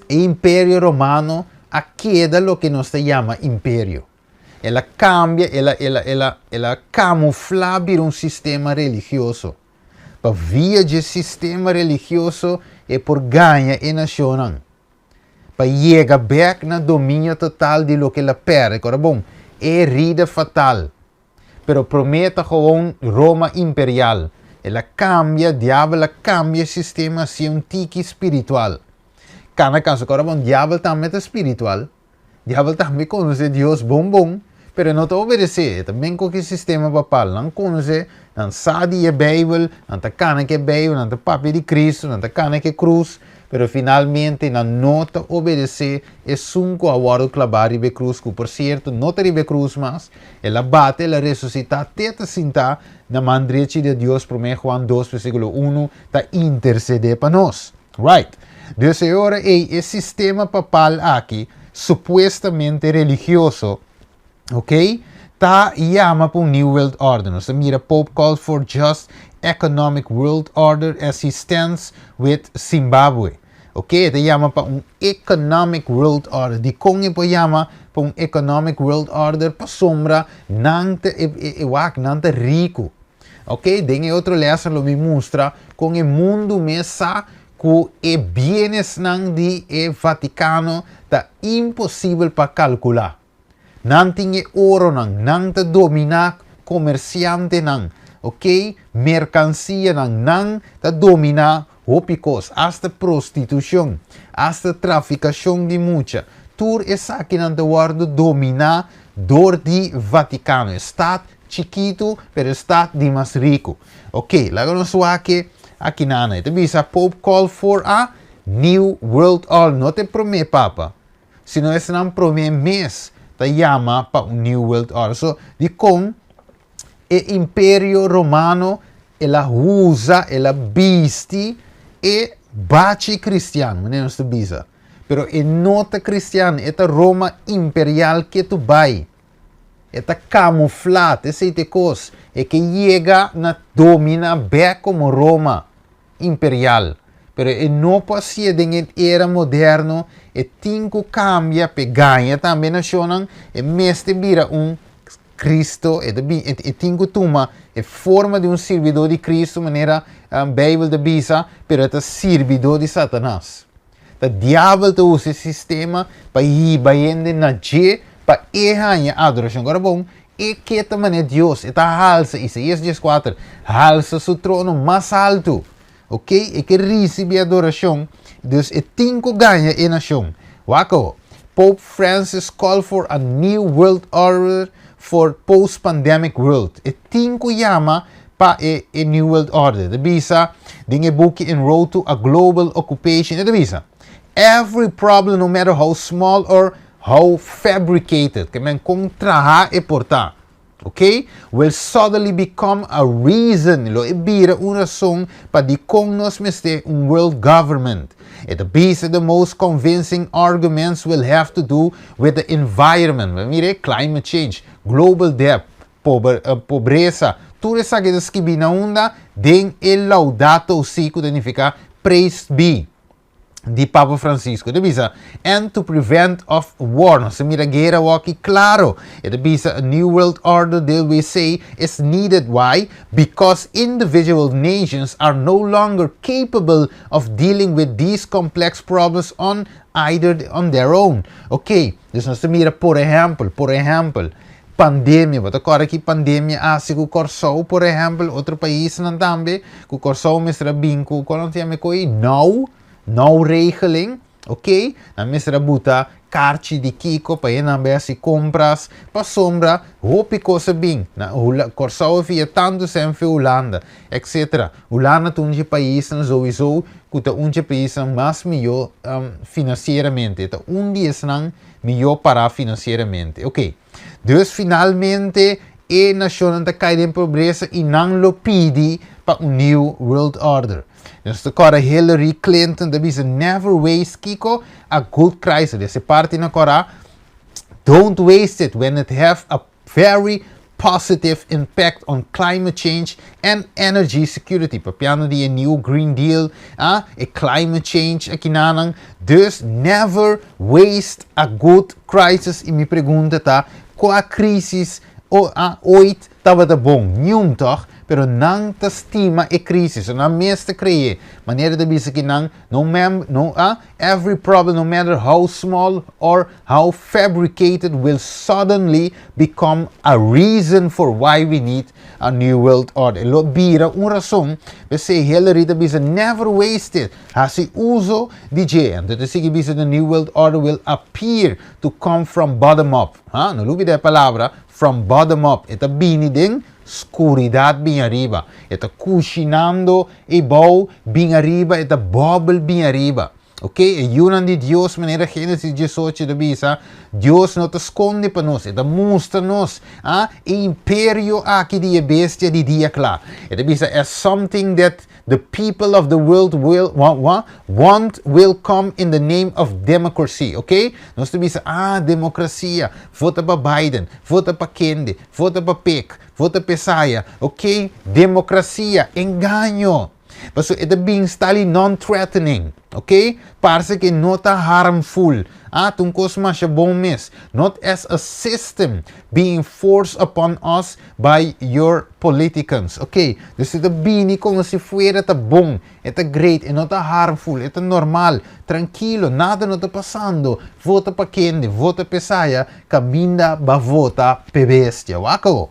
S1: e Imperio Romano a keda loke nos ta yama imperio. El a kambia, el a, el a, el a, el a kamuflá bira un sistema religioso. Pa via dje sistema religioso e por gaña e nashonnan. Pa yega bek na dominio total di loke el a perde. Kora bon, e herida fatal. Pero promé ta gewoon Roma imperial. El a kambia, diabel a kambia e sistema hasié un tiki spiritual. Kana kansa ku ora bon, diabel tambe ta spiritual. Diabel tambe konosé Dios bon bon, pero e no ta obedesé. E ta ben ku ki sistema papal. Nan konosé, nan sa di e Beibel, nan ta kana ku e Beibel, nan ta papia di Kristu, nan ta kana ku e krus, pero finalmente nan no ta obedesé esun ku a wòrdu klabá riba e krus, ku por sierto no ta riba e krus mas, el a bate, el a resusitá te ta sintá na man drechi di Dios, Promé Juan dos versíkulo unu ta intersedé pa nos. Right. Dus e ora ei e sistema papal aki, supuestamente religioso, ok, ta yama pa un New World Order. Nos ta mira Pope calls for just economic world order as he stands with Zimbabwe. Ok, e ta yama pa un economic world order. Dikon e por yama pa un economic world order? Pasobra nan ta, e, e, e wak, nan ta riku. Ok, den e otro lèsnan lo mi mustra kon e mundu mes sa ku e bienesnan di e Vatikano ta imposibel pa kalkulá. Nan tin e oronan, nan ta dominá komersiantenan, ok, merkansianan, nan ta dominá hopi kos, asta prostitushon, asta trafikashon di mucha. Tur esakinan ta wòrdu dominá dor di Vatikano, e stat Chikitu, pero e stat di mas riku. Ok, laga nos wak aki nana. E ta bisa Pope call for a new world order. No ta e promé papa, sino esnan promé mes ta yama pa un new world order. So, dikon e imperio romano el a usa, el a bisti e bachi kristian, manera nos ta bisa. Pero e no ta kristian, e ta Roma imperial ketu bai. E ta kamuflá, ta esei ta e kos. E ke yega na dominá bèk komo Roma imperial. Pero e no por hasié den e era moderno, e tin ku kambia p'e gaña tambe nashonnan, e mester bira un Kristu, e ta bin, e tin ku tuma e forma di un sirbidó di Kristu manera Beibel ta bisa, pero e ta sirbidó di Satanas. Ta diabel ta usa e sistema pa hiba hende na dje pa e haña adorashon. Ora bon, e ke ta manera Dios, e ta halsa, Isaías dieskuater, halsa su trono mas haltu. Ok, e ke risibí adorashon, dus e tin ku gaña e nashon. Wak awo, Pope Francis call for a new world order for post-pandemic world. E tin ku yama pa e e New World Order. E ta bisa den e buki En Road to a Global Occupation, e ta bisa, Every problem, no matter how small or how fabricated, ke men kon traha e por ta, ok, will suddenly become a reason, lo e bira un rason pa dikon nos mester un world government. E ta bisa the most convincing arguments will have to do with the environment, bo mira e climate change, global debt, Pober, pobresa. Tur esaki ta skibí na unda? Den e Laudato Si, ku ta nifiká Praised Be, di Papa Francisco. E ta bisa, And to prevent of war. Nos ta mira guera awor-aki klaro. E ta bisa, A new world order, they will say, is needed. Why? Because individual nations are no longer capable of dealing with these complex problems on either on their own. Ok, dus nos ta mira, por ehèmpel, por ehèmpel, Pandemia, bo ta kòrda ki pandemia a hasi ku Kòrsou por ehèmpel, otro paisnan tambe, ku Kòrsou mester a bin ku, kon nan ta yama e koi, now, now regeling, ok, nan mester a buta karchi di kiko pa e nan bai hasi kompras, pasobra hopi kos a bin, na Hula, Kòrsou a fia tantu sèn fe Hulanda, etcetera. Hulanda ta un dje paisnan souiso ku ta un dje paisnan mas mihó finansieramente, e ta un di esnan mihó pará finansieramente. Ok. Dus finalmente e nashonnan ta kai den pobresa i nan lo pidi pa un new world order. Nos ta kòrda Hillary Clinton ta bisa never waste kiko a good crisis. Des e parti na kòrda don't waste it when it have a very positive impact on climate change and energy security. Papiando di e new Green Deal, ah, e climate change akinanan. Dus never waste a good crisis. I mi pregunta ta, kua crisis o, ah, ooit tabata bon? Niun, toch? Pero nan ta stima e crisis, nan mes ta crea. Manera ta bisa cu nan, no mem, no, ah, every problem, no matter how small or how fabricated, will suddenly become a reason for why we need a new world order. Lo bira un rason, p'esey Hillary ta bisa never waste it. Hasi uso di dje. Anto ta sigui bisa the new world order will appear to come from bottom up. Ha? No lubida e palabra from bottom up. E ta bini den scuridad bin ariba. E ta cushinando e bou bin ariba, e ta bubble bin ariba. Ok, e yunan di Dios, manera Génesis 18 ta bisa, Dios no ta sconde pa nos, e ta mustra nos, ah, e imperio aki di e bestia di dia cla. E ta bisa, as something that the people of the world will want will come in the name of democracy. Ok, nos ta bisa, ah, democracia, vota pa Biden, vota pa kende, vota pa Pek, vota pa Esaya. Ok, democracia, engaño. Paso e ta bin stali non-threatening, ok? Parce cu no ta harmful. Ah, un cos mas bon mes. Not as a system being forced upon us by your politicians, ok? Dus e ta bini como si fuera ta bon, e ta great, e no ta harmful, e ta normal, trankilo, nada no ta pasando. Vota pa kende, vota pa esaya, caminda b'a vota p'e bestia. Wak awor.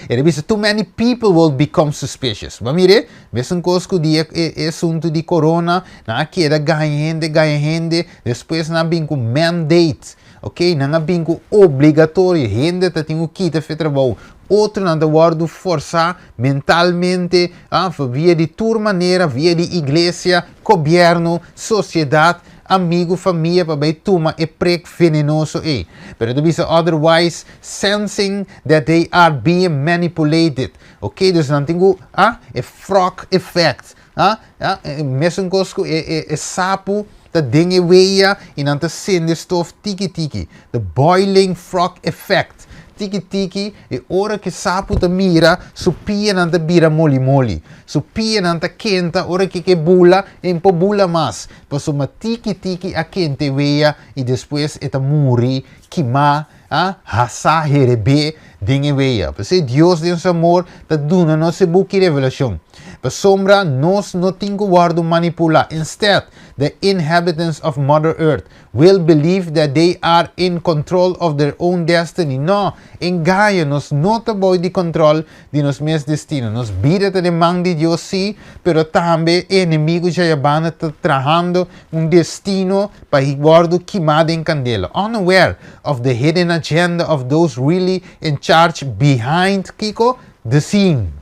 S1: E ta bisa, too many people will become suspicious. Ma mire, mesun cos cu di e asunto di corona, nan a keda gaña hende, gaña hende, despues nan a bin cu mandate, ok, nan a bin cu obligatorio, hende ta tin cu kita fe trabou, otronan ta wordo forsa mentalmente, ah, via di tur manera, via di iglesia, gobierno, sociedad, amigo, famia pa bay tuma e prik venenoso ey. Pero ta bisa otherwise sensing that they are being manipulated. Ok, dus nan tin ku ah, e frog effect. Ah, ah, mesun kos ku e, e, e sapu ta den e weya i nan ta sende stof tiki tiki. The boiling frog effect. Tiki tiki, e ora ku sapu ta mira, su pianan ta bira moli moli. Su pianan ta kenta ora ku ke bula, e no por bula mas. Pasobra tiki tiki a kente wea i despues e ta muri, kimá, ah, hasá, herebé den e wea. P'esei Dios den su amor ta duna nos e buki Revelashon. Pasobra nos no tin ku wòrdu manipulá. Instead, the inhabitants of Mother Earth will believe that they are in control of their own destiny. No, engaño, nos no ta bou di control di nos mes destino. Nos bida ta den man di Dios sí, pero tambe e enemigo djayabanda ta trahando un destino pa wòrdu kimá den kandela. Unaware of the hidden agenda of those really in charge behind kiko? The scene.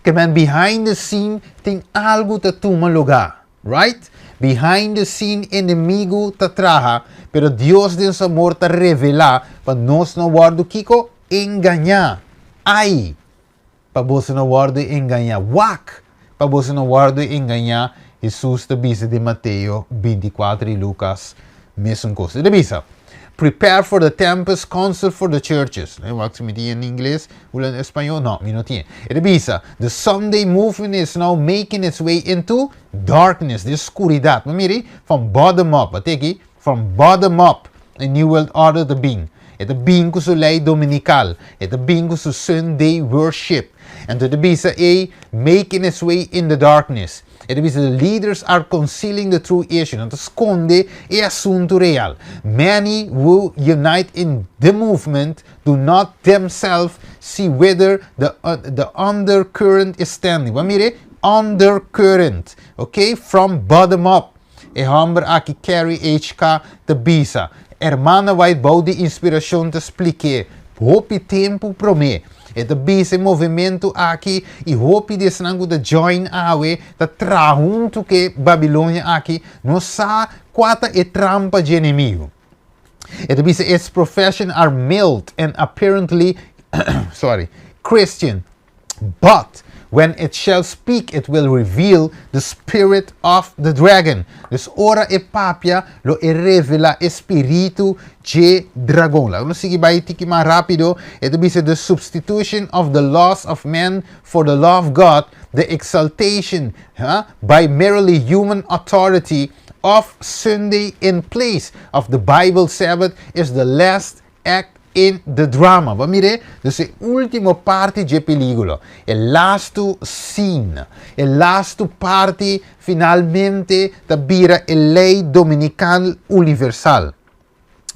S1: Ke men behind the scene tin algu ta tuma lugá. Right? Behind the scene enemigu ta traha, pero Dios den su amor ta revelá pa nos no wòrdu kiko? Engañá. Ai! Pa boso no wòrdu engañá. Wak! Pa boso no wòrdu engañá, Hesus ta bisa den Mateo 24 i Lukas mesun kos. E ta bisa, Prepare for the tempest, counsel for the churches. Wak si mi tin en ingles o en español. No, mi no tin. E ta bisa, The Sunday movement is now making its way into darkness, di oscuridad. Ma miri, from bottom up. Wat aki? From bottom up, a new world order ta bin. E ta bin cu su ley dominical. E ta bin cu su Sunday worship. Anto e ta bisa, e making its way in the darkness. E ta bisa, the leaders are concealing the true issue. Nan ta sconde e asunto real. Many who unite in the movement do not themselves see whether the undercurrent is standing. Bo mire, undercurrent. Ok, from bottom up. E homber aki Kerry H.K. ta bisa. Hermana White bou di inspiracion ta splik'e hopi tempo prome. E ta bisa e movimento aki i hopi di esnan ku ta join awe ta traha huntu ku e Babilonia aki no sa kua ta e trampa dje enemigu. E ta bisa its profession are mild and apparently sorry, Christian. But when it shall speak it will reveal the spirit of the dragon. Dus ora e papia lo e revela e spiritu dje dragon. Laga nos sigui bai tiki mas rapido. E ta bisa the substitution of the laws of men for the law of God, the exaltation ha, by merely human authority of Sunday in place of the Bible Sabbath is the last act. in the drama. Bo a mir'é? Dus e último parti dje pelíkula, e lastu scene, e lastu parti finalmente ta bira e lei dominikal universal.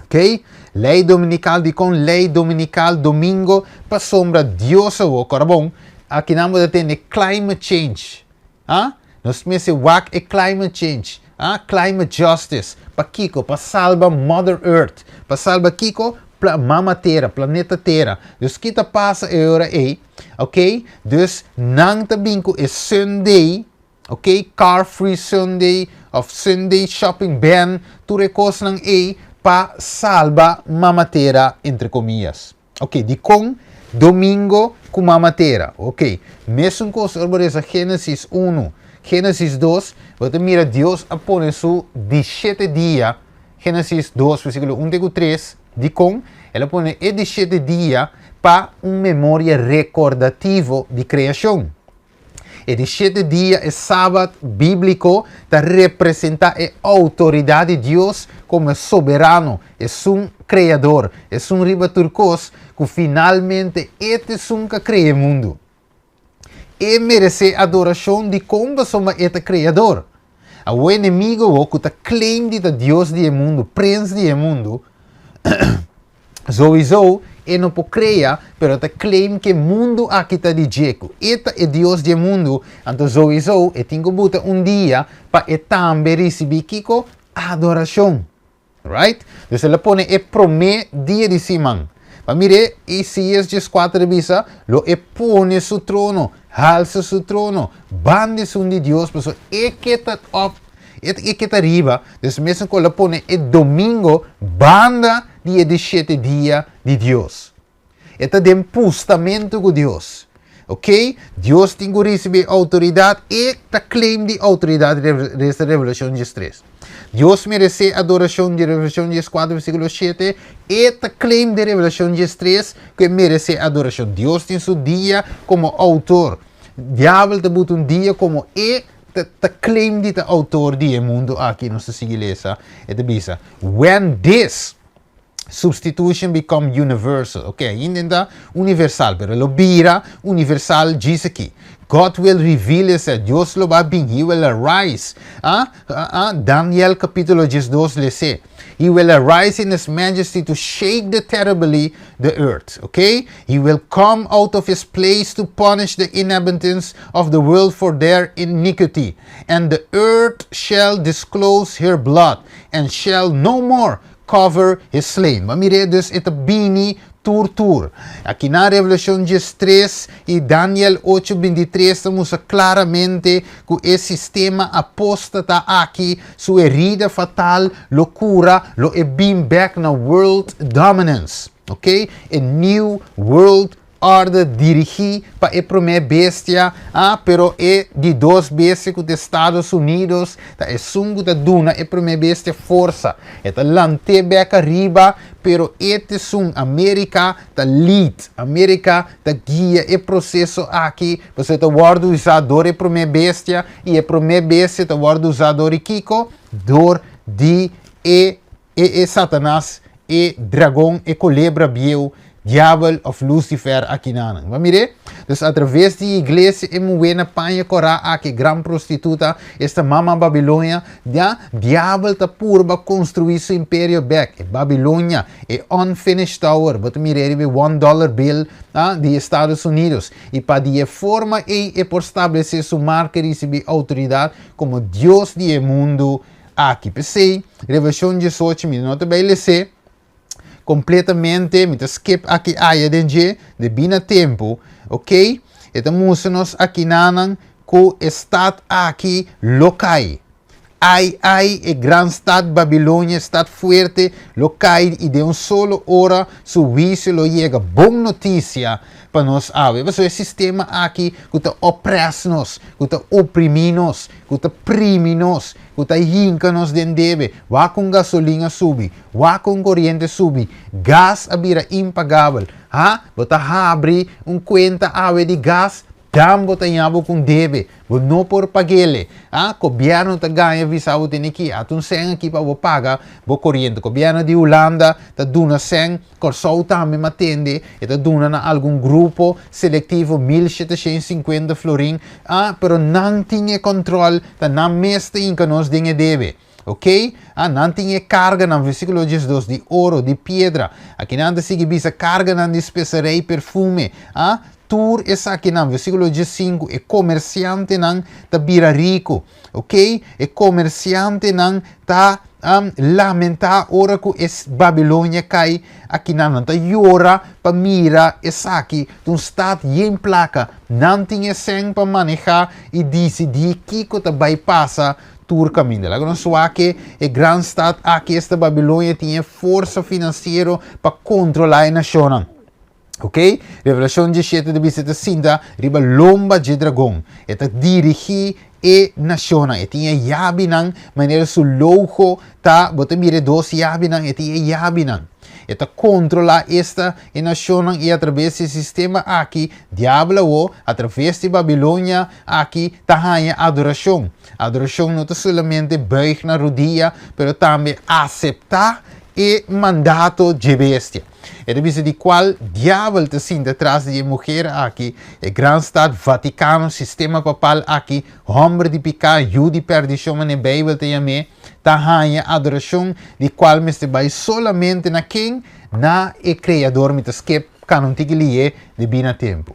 S1: Ok? Lei dominikal, dikon lei dominikal, domingo? Pasobra Dios awor, kòrda bon, akinan bo ta tende climate change. Ah? Nos mester wak e climate change. Ah? Climate justice. Pakiko? Pa salba Mother Earth. Pa salba kiko? Pla Mama Tera, planeta Tera. Dus ki ta pasa e ora ei? Ok? Dus nan ta bin ku e Sunday, ok? Car free Sunday of Sunday shopping ban, tur e kosnan ei pa salba Mama Tera entre comillas. Ok, dikon domingo ku Mama Tera? Ok, mesun kos ora bo resa Genesis unu, Genesis dos, bo ta mira Dios a pone su di shete dia, Genesis dos versikulo un te ku tres, dikon? El a pone e di shete dia pa un memoria rekordativo di kreashon. E di shete dia, e Sabat bíbliko, ta representá e outoridat di Dios komo e Soberano, esun Kreador, esun riba tur kos, ku finalmente e ta esun ku a krea e mundu. E meresé adorashon dikon pasobra e ta Kreador. Awor enemigo awor ku ta claim di ta dios di e mundu, prens di e mundu, Souiso e no por crea, pero ta claim cu e mundo aki ta di dje, cu e ta e Dios di e mundo, anto souiso e tin cu buta un dia pa e tambe ricibi kico? Adoracion. Right? Dus el a pone e prome dia di siman. Pa mire, Isaías diescuater a bisa, lo e pone su trono, halsa su trono, banda esun di Dios, pasobra e ke ta op E ke ta riba, dus mesun ku el a pone e domingo banda di e di shete dia di Dios. E ta den pustamentu ku Dios. Ok? Dios tin ku risibí outoridat, e ta claim di outoridat resta Revelashon diestres. Dios meresé adorashon di Revelashon dieskuater versíkulo shete, e ta claim den Revelashon diestres ku e meresé adorashon. Dios tin su dia komo outor. Diabel ta buta un dia komo e ta ta claim di ta autor di e mundo aki, nos ta sigui lesa, e ta bisa, When this substitution become universal, ok, ainda ta universal, pero lo bira universal djis aki. God will reveal himself, Dios lo ba bin, he will arise. Ah, ah, ah, Daniel capítulo 12 lese. He will arise in his majesty to shake the terribly the earth. Okay? He will come out of his place to punish the inhabitants of the world for their iniquity. And the earth shall disclose her blood and shall no more cover his slain. Ma mire dus e ta bini tur tur. Aki na Revelashon diestres i Daniel ocho bintitres ta mustra klaramente ku e sistema apóstata aki su herida fatal lo kura, lo e bin bèk na world dominance. Ok, e new world order dirigí pa e promé bestia, ah, pero e di dos bestia ku ta Estados Unidos ta esun ku ta duna e promé bestia forsa. E ta lant'é bèk ariba, pero e ta esun, Amerika ta lead, Amerika ta guia e proseso aki, pasobra e ta wòrdu usá dor e promé bestia, i e promé bestia ta wòrdu usá dor di kiko? Dor di e e e Satanas, e dragon, e kolebra bieu, diabel òf Lucifer akinanan. Bo a mir'é? Dus atraves di iglesia e muhé na paña kòrá aki, e gran prostituta, esta mama Babilonia, ya, diabel ta purba konstruí su imperio bèk, e Babilonia, e unfinished tower, bo ta mir'é riba e one dollar bill, ah, di Estados Unidos. I pa di e forma ei e por stablesé su marka i risibí outoridat komo dios di e mundu aki. P'esei, Revelashon diesocho mi no ta bai les'é kompletamente, mi ta skip aki aya den dje, debí na tempu, ok. E ta mustra nos akinanan ku e stat aki lo kai. Ai, ai, e gran stat Babilonia, e stat fuerte, lo kai i den un solo ora su huisio lo yega. Bon notisia pa nos awe! Pasobra e sistema aki ku ta opres nos, ku ta oprimí nos, ku ta primi nos, ku ta hinka nos den debe, wak kon gasolin a subi, wak kon koriente subi, gas a bira impagabel. Ha? Bo ta habri un kuenta awe di gas? Dan bo ta haña bo ku un debe, bo no por pag'ele. Ah, gobièrnu ta gaña bisa bo tene ki ata un sèn aki pa bo paga bo koriente. Gobièrnu di Hulanda ta duna sèn, Kòrsou tambe m'a tende, e ta duna na algun grupo selektivo 1750 florin. Ah, pero nan tin e kòntròl, ta nan mes ta hinka nos den e debe. Ok? Ah, nan tin e karganan, versíkulo 12, di oro, di piedra. Aki nan ta sigui bisa karganan di speserei, perfume. Ah, tur esakinan, versíkulo 15, e komersiantenan ta bira riku. Ok? E komersiantenan ta um, lamentá ora ku e Babilonia kai. Akinan nan ta yora pa mira esaki, ta un stat yen plaka. Nan tin e sèn pa manehá i disidí kiko ta bai pasa tur kaminda. Laga nos wak ke e gran stat aki, esta Babilonia, tin e forsa finansiero pa kontrolá e nashonnan. Ok? Revelashon 17 ta bisa e ta sinta riba lomba dje dragon. E ta dirigí e nashonnan. E tin e yabinan manera su logo ta, bo ta mira e dos yabinan, e tin e yabinan. E ta kontrolá esta e nashonnan i atraves di e sistema aki, diabel awo, atraves di Babilonia aki, ta haña adorashon. Adorashon no ta solamente buig na rudia, pero tambe aseptá e mandato dje bestia. E ta bisa di kual diabel ta sinta tras di e muher aki, e gran stat Vatikano, sistema papal aki, hòmber di piká, yu di pèrdishon manera Beibel ta yam'é, ta haña adorashon di kual mester bai solamente na ken? Na e Kreador. Mi ta skip kana un tiki lié debí na tempu.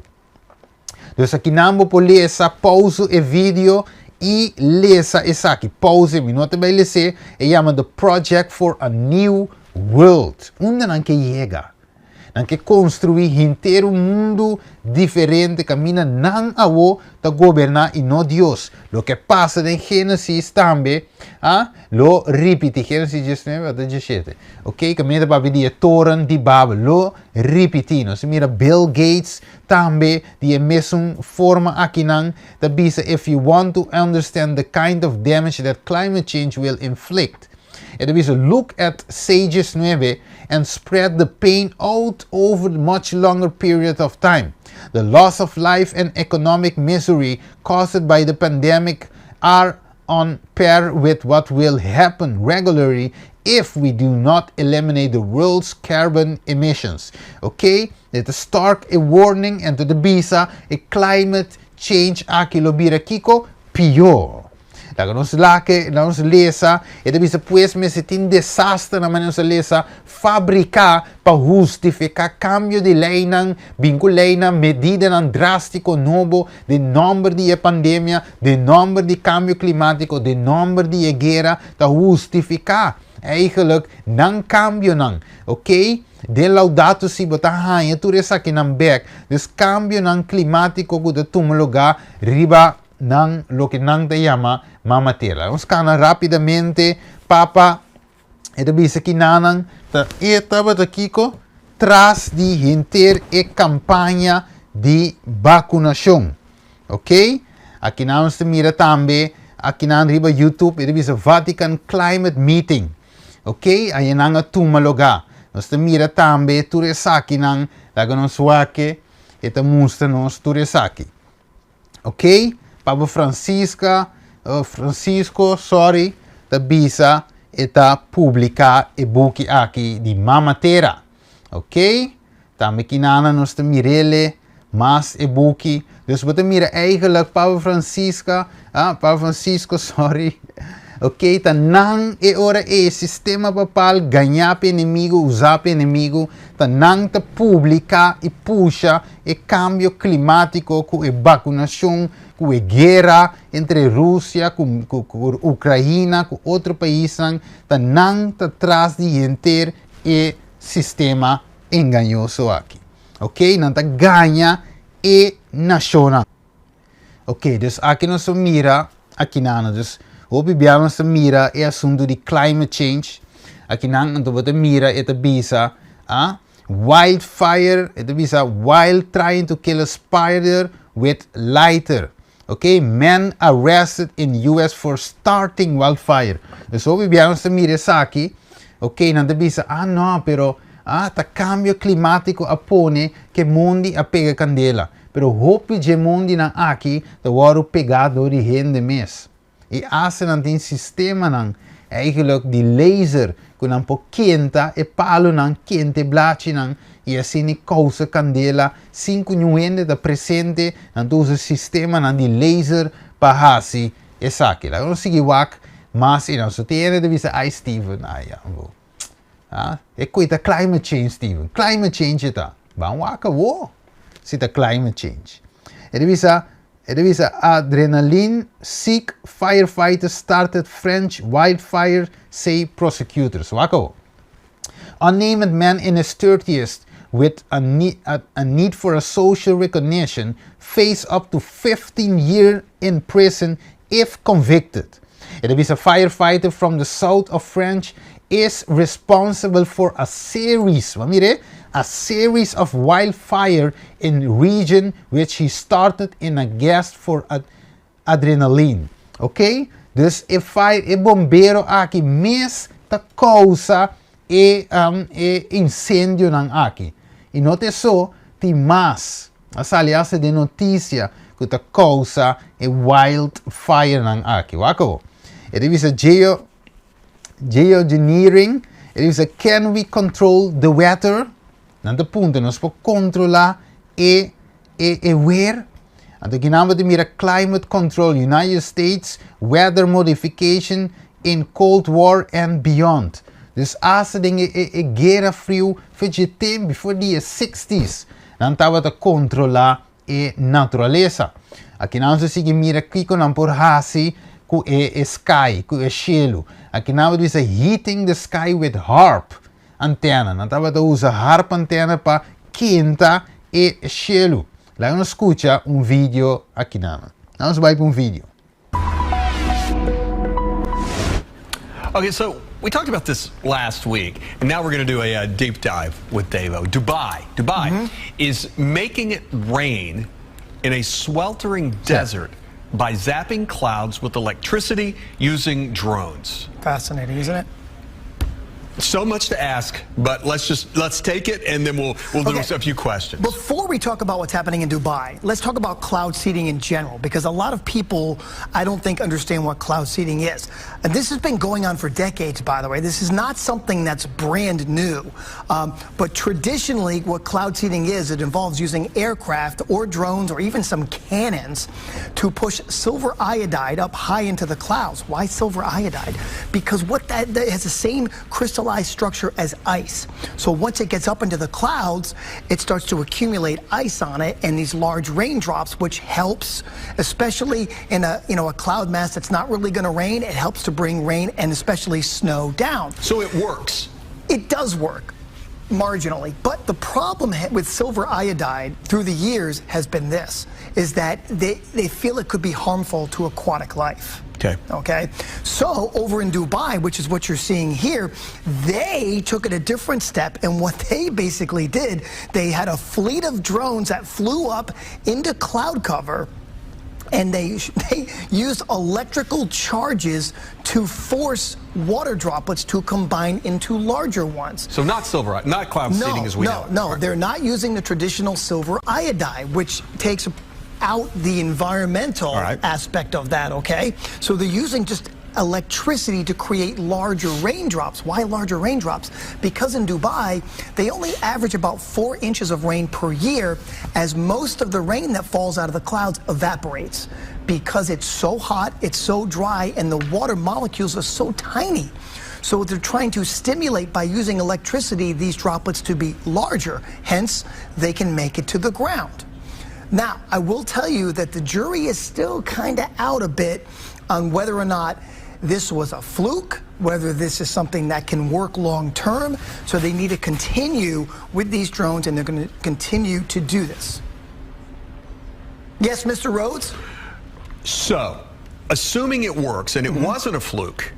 S1: Dus akinan bo por lesa, pauze e video i lesa esaki. Pauze, mi no ta bai les'é, e yama The Project for a New World. Unda nan ke yega? Nan ke konstruí henter un mundu diferente kaminda nan awo ta goberná i no Dios. Loke pasa den Génesis tambe a lo ripití. Génesis 19 ota 17. Ok, kaminda ta papia di e toren di Babel. Lo ripití. Nos a mira Bill Gates tambe di e mesun forma akinan ta bisa if you want to understand the kind of damage that climate change will inflict. E ta bisa look at Sages 9 and spread the pain out over much longer period of time. The loss of life and economic misery caused by the pandemic are on par with what will happen regularly if we do not eliminate the world's carbon emissions. Ok, e ta stark e warning en ta bisa e climate change aki lo bira kiko? Pió. Laga nos lake, laga nos lesa, e ta bisa pues mester tin desasternan manera nos a lesa, fabriká pa hustifiká kambio di leinan, bin ku leinan, medidanan drástiko nobo den nòmber di e pandemia, den nòmber di kambio klimátiko, den nòmber di e guera, ta hustifiká eigenlijk nan kambionan. Oké, den Laudato Si bo ta haña tur esakinan bèk. Dus kambionan klimátiko ku ta tuma lugá riba nan loke nan ta yama mama tera. Nos kana rapidamente, papa e ta bisa ki nanan ta e tabata kiko tras di henter e kampaña di bakunashon. Ok? Aki nan nos ta mira tambe aki nan riba YouTube e ta bisa Vatican Climate Meeting. Ok? Aye nan a tuma lugá. Nos ta mira tambe tur esakinan laga nos wak e ta mustra nos tur esaki. Ok, Papa Francisca, uh, Francisco, sorry, ta bisa e ta publica e buki aki di Mama Tera. Ok, tambe kinana nos ta mirele mas e buki. Dus bo ta mira eigenlijk Papa Francisca, ah, Papa Francisco, sorry. Ok, ta nan e ora e sistema papal gañá pa enemigo, usá pa enemigo, ta nan ta publica i pusha e kambio klimátiko ku e bakunashon, ku e guera entre Rusia ku ku Ukraina ku otro paisnan ta nan ta tras di henter e sistema engañoso aki. Ok, nan ta gaña e nashonnan. Ok, dus aki nos ta mira akinan, dus hopi bia nos ta mira e asuntu di climate change akinan anto bo ta mira e ta bisa a Wildfire, e ta bisa while trying to kill a spider with lighter. Ok, man arrested in US for starting wildfire. Dus hopi bia nos ta mira esaki, ok, nan ta bisa, ah no, pero ah, ta cambio climatico a pone ke mondi a pega candela. Pero hopi dje mondinan aki ta wòrdu pegá dor di hende mes. I asta nan tin sistemanan eigenlijk di laser ku nan por kenta e palunan, kenta e blachinan i asina kousa kandela sin ku niun hende ta presente. Nan ta usa sistemanan di laser pa hasi esaki. Laga nos sigui wak mas i nan. So tin hende ta bisa, ai Steven, ai ya bo. Ah, e koe ta climate change, Steven. Climate change e ta. Ban wak awo si ta climate change. E ta bisa, e ta bisa adrenaline sick firefighter started French wildfire, say prosecutors. Wak awo. Unnamed man in his 30s with a need, a, a need for a social recognition face up to 15 years in prison if convicted. E ta bisa firefighter from the south of France is responsible for a series, mira, a series of wildfire in region which he started in a quest for adrenaline. Ok? Dus e fire, e bombero aki mes ta kousa e insendionan aki. I no ta so, tin mas. A sali hasta den notisia ku ta kousa e wildfire nan aki. Wak awo. E ta bisa geoengineering, e ta bisa can we control the weather? Nan ta puntra nos por kontrolá e weer? Anto aki nan bo ta mira climate control, United States weather modification in Cold War and beyond. Dus hasta den e guera friu fecha tempu before di e 60s nan tabata kontrolá e naturalesa. Aki nan ta sigui mira kiko nan por hasi ku e sky, ku e shelu. Aki nan bo ta bisa heating the sky with HAARP antenna. Nan tabata usa HAARP antenna pa kenta e shelu. Laga nos skucha un video aki nan. Nos bai pa un video.
S8: Okay, so we talked about this last week, and now we're going to do a deep dive with Davo. Dubai, Dubai is making it rain in a sweltering desert by zapping clouds with electricity using drones.
S9: Fascinating, isn't it?
S8: So much to ask, but let's take it and then we'll do a few questions.
S9: Before we talk about what's happening in Dubai, let's talk about cloud seeding in general, because a lot of people, I don't think, understand what cloud seeding is. And this has been going on for decades, by the way. This is not something that's brand new. But traditionally, what cloud seeding is, it involves using aircraft or drones or even some cannons to push silver iodide up high into the clouds. Why silver iodide? Because that has the same crystallized structure as ice. So once it gets up into the clouds, it starts to accumulate ice on it and these large raindrops, which helps, especially in a cloud mass that's not really going to rain. It helps to bring rain and especially snow down.
S8: So it works.
S9: It does work, marginally. But the problem with silver iodide through the years has been this, is that they feel it could be harmful to aquatic life. Okay. So over in Dubai, which is what you're seeing here, they took it a different step. And what they basically did, they had a fleet of drones that flew up into cloud cover, and they used electrical charges to force water droplets to combine into larger ones.
S8: So not silver, not cloud
S9: No,
S8: seeding as we
S9: no,
S8: know it.
S9: No, they're not using the traditional silver iodide, which takes out the environmental aspect of that, okay? So they're using just electricity to create larger raindrops. Why larger raindrops? Because in Dubai, they only average about 4 inches of rain per year, as most of the rain that falls out of the clouds evaporates. Because it's so hot, it's so dry, and the water molecules are so tiny. So they're trying to stimulate by using electricity these droplets to be larger. Hence, they can make it to the ground. Now, I will tell you that the jury is still kind of out a bit on whether or not this was a fluke, whether this is something that can work long term. So they need to continue with these drones, and they're going to continue to do this. Yes, Mr. Rhodes?
S8: So, assuming it works, and it wasn't a fluke,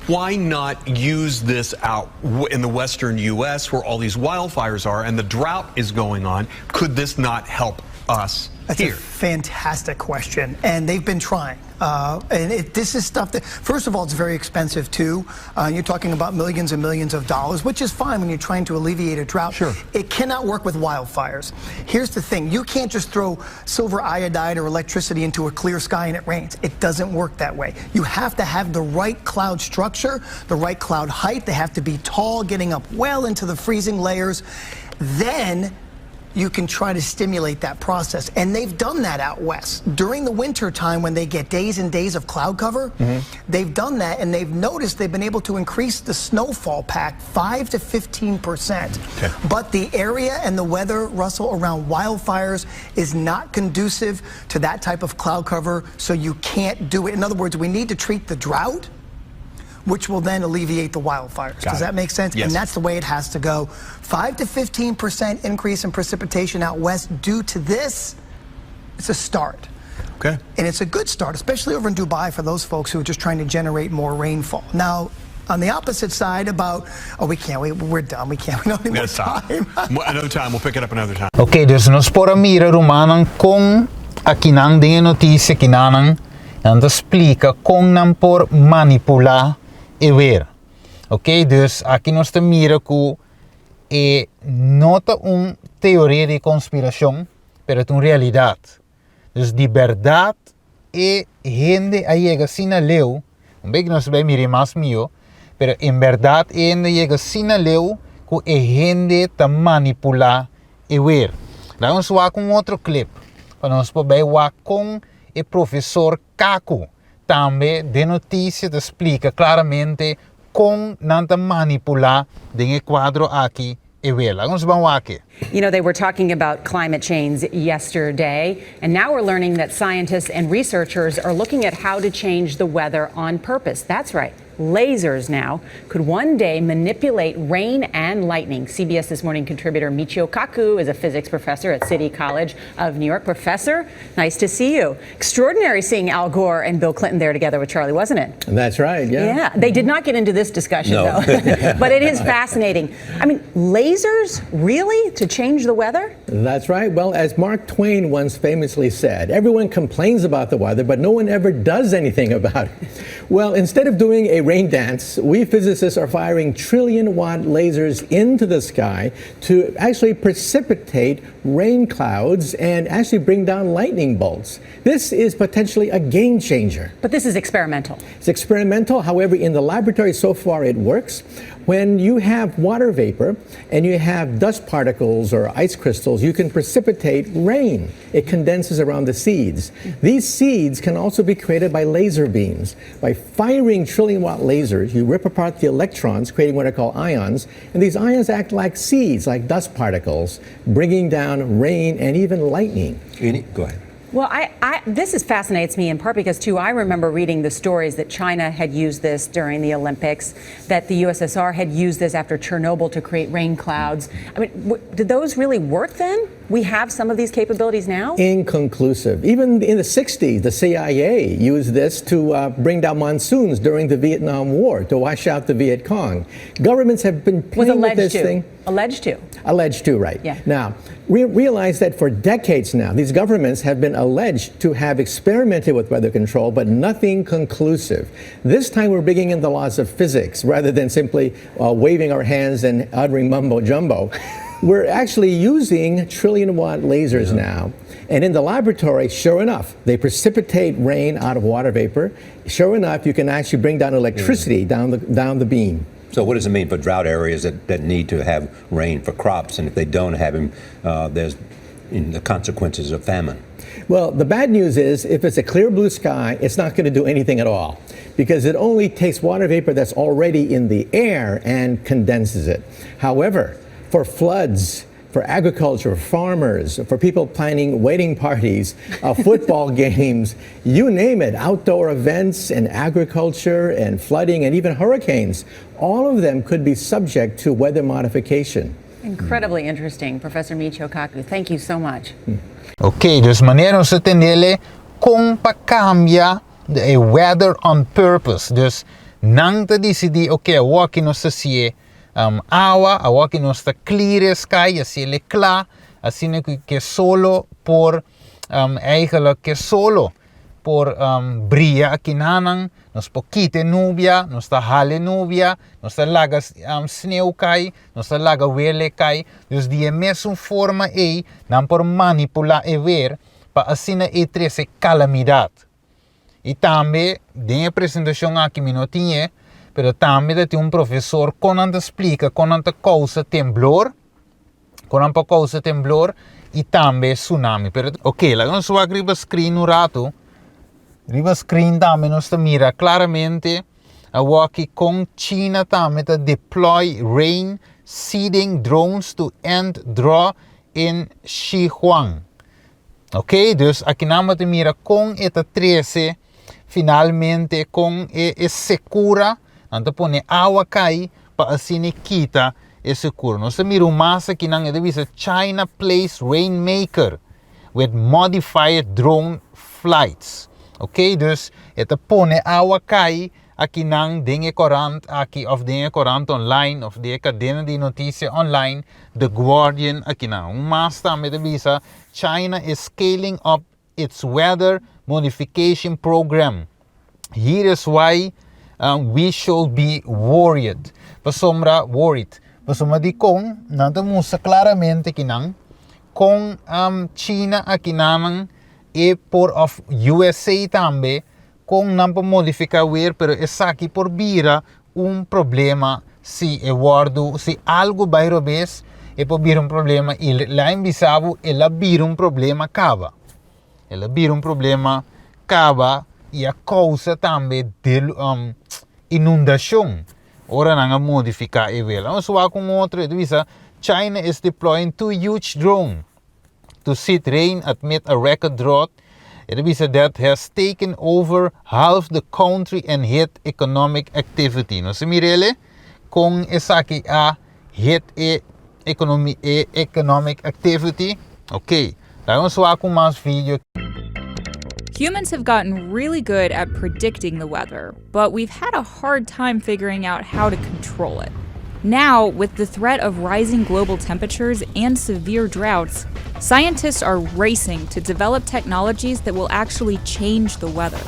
S8: why not use this out in the western U.S. where all these wildfires are and the drought is going on? Could this not help us?
S9: That's
S8: here?
S9: a fantastic question, and they've been trying. And this is stuff that, first of all, it's very expensive too. You're talking about millions and millions of dollars, which is fine when you're trying to alleviate a drought. It cannot work with wildfires. Here's the thing. You can't just throw silver iodide or electricity into a clear sky and it rains. It doesn't work that way. You have to have the right cloud structure, the right cloud height. They have to be tall, getting up well into the freezing layers. Then you can try to stimulate that process. And they've done that out west. During the winter time when they get days and days of cloud cover, they've done that, and they've noticed they've been able to increase the snowfall pack 5 to 15%. But the area and the weather, Russell, around wildfires is not conducive to that type of cloud cover, so you can't do it. In other words, we need to treat the drought, which will then alleviate the wildfires.
S8: Got
S9: Does
S8: it.
S9: that make sense?
S8: Yes.
S9: And that's the way it has to go. 5 to 15% increase in precipitation out west due to this, it's a start. And it's a good start, especially over in Dubai for those folks who are just trying to generate more rainfall. Now, on the opposite side about, oh, we can't, we're done, we can't, we don't need
S8: We
S9: more
S8: gotta stop.
S9: time.
S8: Another time, we'll pick it up another time.
S1: Ok, dus nos por a mira rumannan kon akinan den e notisia kinanan nan ta splika kon nan por manipulá e weer. Ok, dus aki nos ta mira ku e no ta un teoria di konspirashon, pero ta un realidat. Dus di bèrdat e hende a yega asina leu, un bek nos bai mira mas mihó, pero en bèrdat e hende a yega asina leu ku e hende ta manipulá e weer. Laga nos wak un otro clip pa nos por bai wak kon e profesor Kaku tambe den notisia ta splika klaramente kon nan ta manipulá den e kuadro aki e weer. Laga nos ban wak e.
S10: They were talking about climate change yesterday, and now we're learning that scientists and researchers are looking at how to change the weather on purpose. That's right. Lasers now could one day manipulate rain and lightning. CBS This Morning contributor Michio Kaku is a physics professor at City College of New York. Professor, nice to see you. Extraordinary seeing Al Gore and Bill Clinton there together with Charlie, wasn't it?
S11: That's right, yeah.
S10: Yeah, they did not get into this discussion,
S11: No.
S10: though. But it is fascinating. Lasers, really, to change the weather?
S11: That's right. Well, as Mark Twain once famously said, everyone complains about the weather, but no one ever does anything about it. Well, instead of doing a rain dance, we physicists are firing trillion-watt lasers into the sky to actually precipitate rain clouds and actually bring down lightning bolts. This is potentially a game changer.
S10: But this is experimental.
S11: It's experimental. However, in the laboratory so far it works. When you have water vapor and you have dust particles or ice crystals, you can precipitate rain. It condenses around the seeds. These seeds can also be created by laser beams. By firing trillion-watt lasers, you rip apart the electrons, creating what are called ions, and these ions act like seeds, like dust particles, bringing down rain and even lightning.
S12: Any, go ahead.
S10: This fascinates me in part because, too, I remember reading the stories that China had used this during the Olympics, that the USSR had used this after Chernobyl to create rain clouds. Did those really work then? We have some of these capabilities now?
S11: Inconclusive. Even in the 60s, the CIA used this to bring down monsoons during the Vietnam War, to wash out the Viet Cong. Governments have been
S10: Was
S11: playing with
S10: alleged
S11: this
S10: to.
S11: thing.
S10: Alleged to.
S11: Alleged to, right.
S10: Yeah.
S11: Now, we realize that for decades now, these governments have been alleged to have experimented with weather control, but nothing conclusive. This time we're bringing in the laws of physics rather than simply waving our hands and uttering mumbo jumbo. We're actually using trillion-watt lasers now. And in the laboratory, sure enough, they precipitate rain out of water vapor. Sure enough, you can actually bring down electricity down the beam.
S12: So what does it mean for drought areas that need to have rain for crops? And if they don't have them, there's the consequences of famine.
S11: Well, the bad news is if it's a clear blue sky, it's not going to do anything at all because it only takes water vapor that's already in the air and condenses it. However, for floods, for agriculture, for farmers, for people planning wedding parties, football games, you name it, outdoor events and agriculture and flooding and even hurricanes, all of them could be subject to weather modification.
S10: Incredibly interesting. Professor Michio Kaku, thank you so much.
S1: Ok, dus manera nos a tende kon pa kambia e weather on purpose. Dus nan ta disidí, ok, awor nos ta hasi awa, awor nos ta clear sky, asina e kla, asina ku solo por Eigenlijk ke solo por bria akinanan, nos por kita e nubia, nos ta hala e nubia, nos ta laga sneeuw kai, nos ta laga wele kai. Dus di e mesun forma ei nan por manipulá e weer pa asina ei trese kalamidat. I tambe den e presentashon aki mi no tin e, pero tambe ta tin un profesor kon nan ta splika kon nan ta kousa temblor. Kon nan por kousa temblor i tambe tsunami. Pero ok, laga nos wak riba screen un ratu. Riba screen tambe nos ta mira klaramente awoki kon China tambe ta deploy rain seeding drones to end drought in Sichuan. Ok, dus akinan bo ta mira kon e ta trese finalmente kon e e sekura, nan ta pone awa kai pa asina e kita e sekura. Nos ta mira un mas akinan e ta bisa China place rainmaker with modified drone flights. Ok, dus e ta pone awa kai akinan den e korant aki of den e korant online of den e kadena di notisia online The Guardian akinan. Un mas tambe ta bisa China is scaling up its weather modification program. Here is why we should be worried. Pasobra worried. Pasobra dikon nan ta mustra klaramente kinan kon China akinanan e por of USA tambe Kon nan por modifiká weer pero esaki por bira un problema si e wòrdu si algu bai robes e por bira un problema i lain bisa bo el a bira un problema kaba el a bira un problema kaba i a kousa tambe inundashon ora nan a modifiká e weer. Nos wak un otro e ta bisa China is deploying two huge drone. to seed rain amid a record drought e ta bisa that has taken over half the country and hit economic activity. Nos a mira ele kon esaki a hit e economi e economic activity. Ok, laga nos wak un mas video.
S13: Humans have gotten really good at predicting the weather, but we've had a hard time figuring out how to control it. Now, with the threat of rising global temperatures and severe droughts, scientists are racing to develop technologies that will actually change the weather.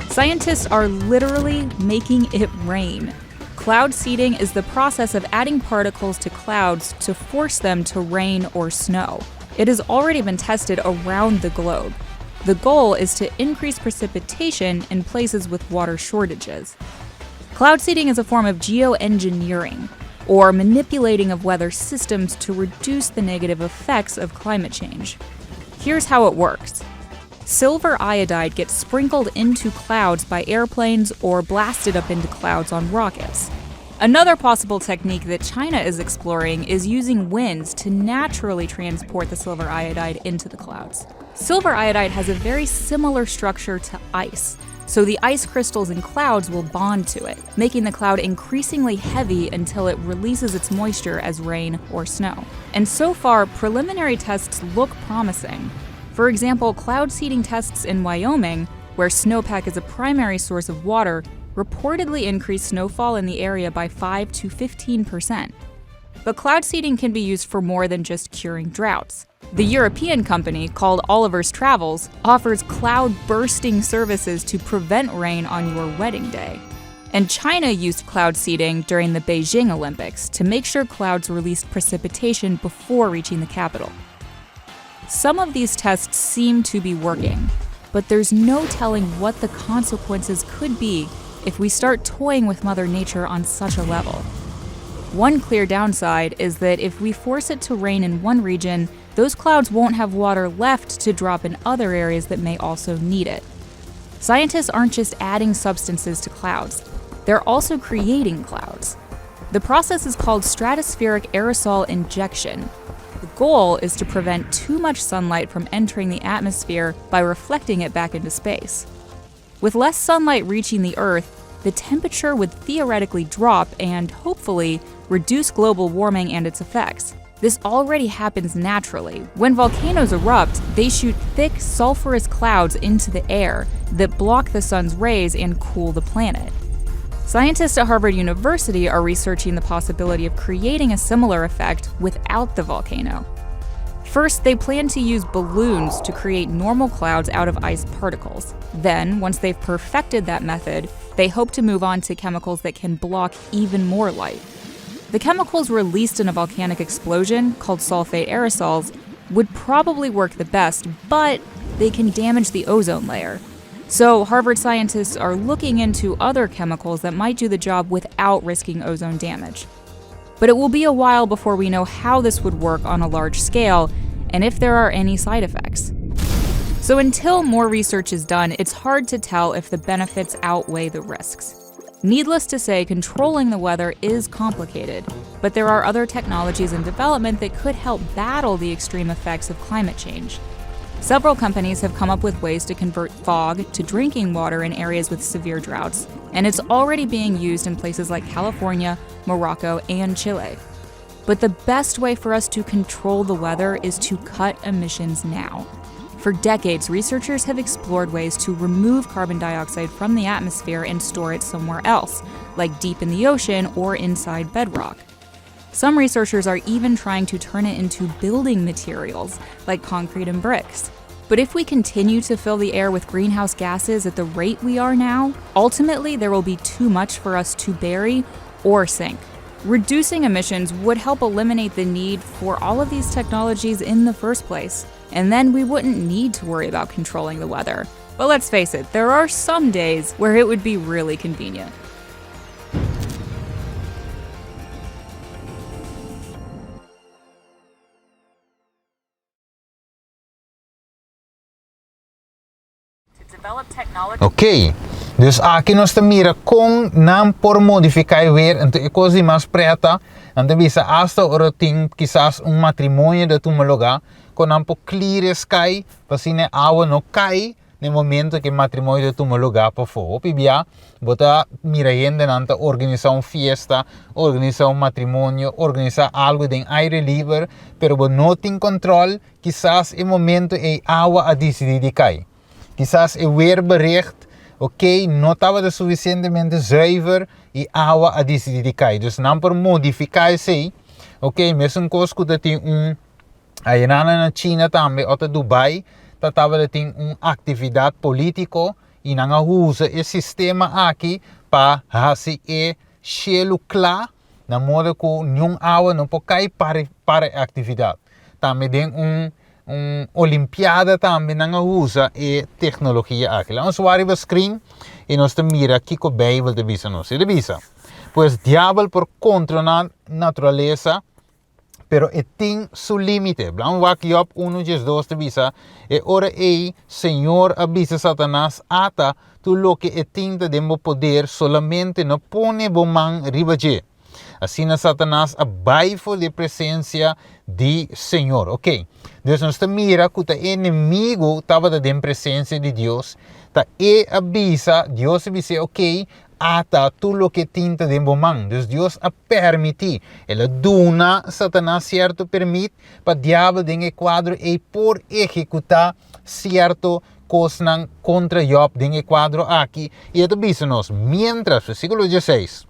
S13: Scientists are literally making it rain. Cloud seeding is the process of adding particles to clouds to force them to rain or snow. It has already been tested around the globe. The goal is to increase precipitation in places with water shortages. Cloud seeding is a form of geoengineering, or manipulating of weather systems to reduce the negative effects of climate change. Here's how it works. Silver iodide gets sprinkled into clouds by airplanes or blasted up into clouds on rockets. Another possible technique that China is exploring is using winds to naturally transport the silver iodide into the clouds. Silver iodide has a very similar structure to ice, so the ice crystals in clouds will bond to it, making the cloud increasingly heavy until it releases its moisture as rain or snow. And so far, preliminary tests look promising. For example, cloud seeding tests in Wyoming, where snowpack is a primary source of water, reportedly increased snowfall in the area by 5 to 15%. But cloud seeding can be used for more than just curing droughts. The European company, called Oliver's Travels, offers cloud bursting services to prevent rain on your wedding day. And China used cloud seeding during the Beijing Olympics to make sure clouds released precipitation before reaching the capital. Some of these tests seem to be working, but there's no telling what the consequences could be if we start toying with Mother Nature on such a level. One clear downside is that if we force it to rain in one region, those clouds won't have water left to drop in other areas that may also need it. Scientists aren't just adding substances to clouds, they're also creating clouds. The process is called stratospheric aerosol injection. The goal is to prevent too much sunlight from entering the atmosphere by reflecting it back into space. With less sunlight reaching the Earth, the temperature would theoretically drop and, hopefully, reduce global warming and its effects. This already happens naturally. When volcanoes erupt, they shoot thick sulfurous clouds into the air that block the sun's rays and cool the planet. Scientists at Harvard University are researching the possibility of creating a similar effect without the volcano. First, they plan to use balloons to create normal clouds out of ice particles. Then, once they've perfected that method, they hope to move on to chemicals that can block even more light. The chemicals released in a volcanic explosion, called sulfate aerosols, would probably work the best, but they can damage the ozone layer. So, Harvard scientists are looking into other chemicals that might do the job without risking ozone damage. But it will be a while before we know how this would work on a large scale and if there are any side effects. So, until more research is done, it's hard to tell if the benefits outweigh the risks. Needless to say, controlling the weather is complicated, but there are other technologies in development that could help battle the extreme effects of climate change. Several companies have come up with ways to convert fog to drinking water in areas with severe droughts, and it's already being used in places like California, Morocco, and Chile. But the best way for us to control the weather is to cut emissions now. For decades, researchers have explored ways to remove carbon dioxide from the atmosphere and store it somewhere else, like deep in the ocean or inside bedrock. Some researchers are even trying to turn it into building materials, like concrete and bricks. But if we continue to fill the air with greenhouse gases at the rate we are now, ultimately there will be too much for us to bury or sink. Reducing emissions would help eliminate the need for all of these technologies in the first place, and then we wouldn't need to worry about controlling the weather. But let's face it, there are some days where it would be really convenient.
S1: Ok, dus aki nos ta mira kon nan por modifiká e weer, anto e kos di mas preta, nan ta bisa asta ora tin kisas un matrimonio ta tuma lugá, kon nan por clear e sky pa asina e awa no kai Na e momento ku e matrimonio ta tuma lugá pafó, hopi bia bo ta mira hendenan ta organisá un fiesta, organisá un matrimonio, organisá algu den aire liber, pero bo no tin kòntròl, kisas e momento ei awa a disidí di kai. Kisas e weerbericht, oké, no tabata sufisientemente zuiver i awa a disidí di kai. Dus nan por modifiká esei, oké, mesun kos ku ta tin un. Ayenana na China tambe ota Dubai ta tabata tin un actividad politico y nan a usa e sistema aki pa haci e cielo cla na modo cu niun awa no por cay para para e actividad. Tambe den un un olimpiada tambe nan a usa e tecnologia aki. Laat nos wak riba screen y nos ta mira kico Bijbel ta bisa nos. E ta bisa, Pues diabel por controla naturalesa Pero e tin su límite. Blan wak Job 1 diesdos ta bisa, E ora ei Señor a bisa Satanas, Ata, tur loke e tin ta den bo poder, solamente no pone bo man riba dje. Asina Satanas a bai for di e presensia di Señor. Ok, dus nos ta mira ku ta e enemigu tabata den presensia di Dios, ta e a bisa, Dios a bis'é, ok, Ata tur loke tin ta den bo man. Dus Dios a permití, el a duna Satanas sierto permit pa diabel den e kuadro ei por ehekutá sierto kosnan kontra Job den e kuadro aki. I e ta bisa nos, miéntras, versíkulo dieseis,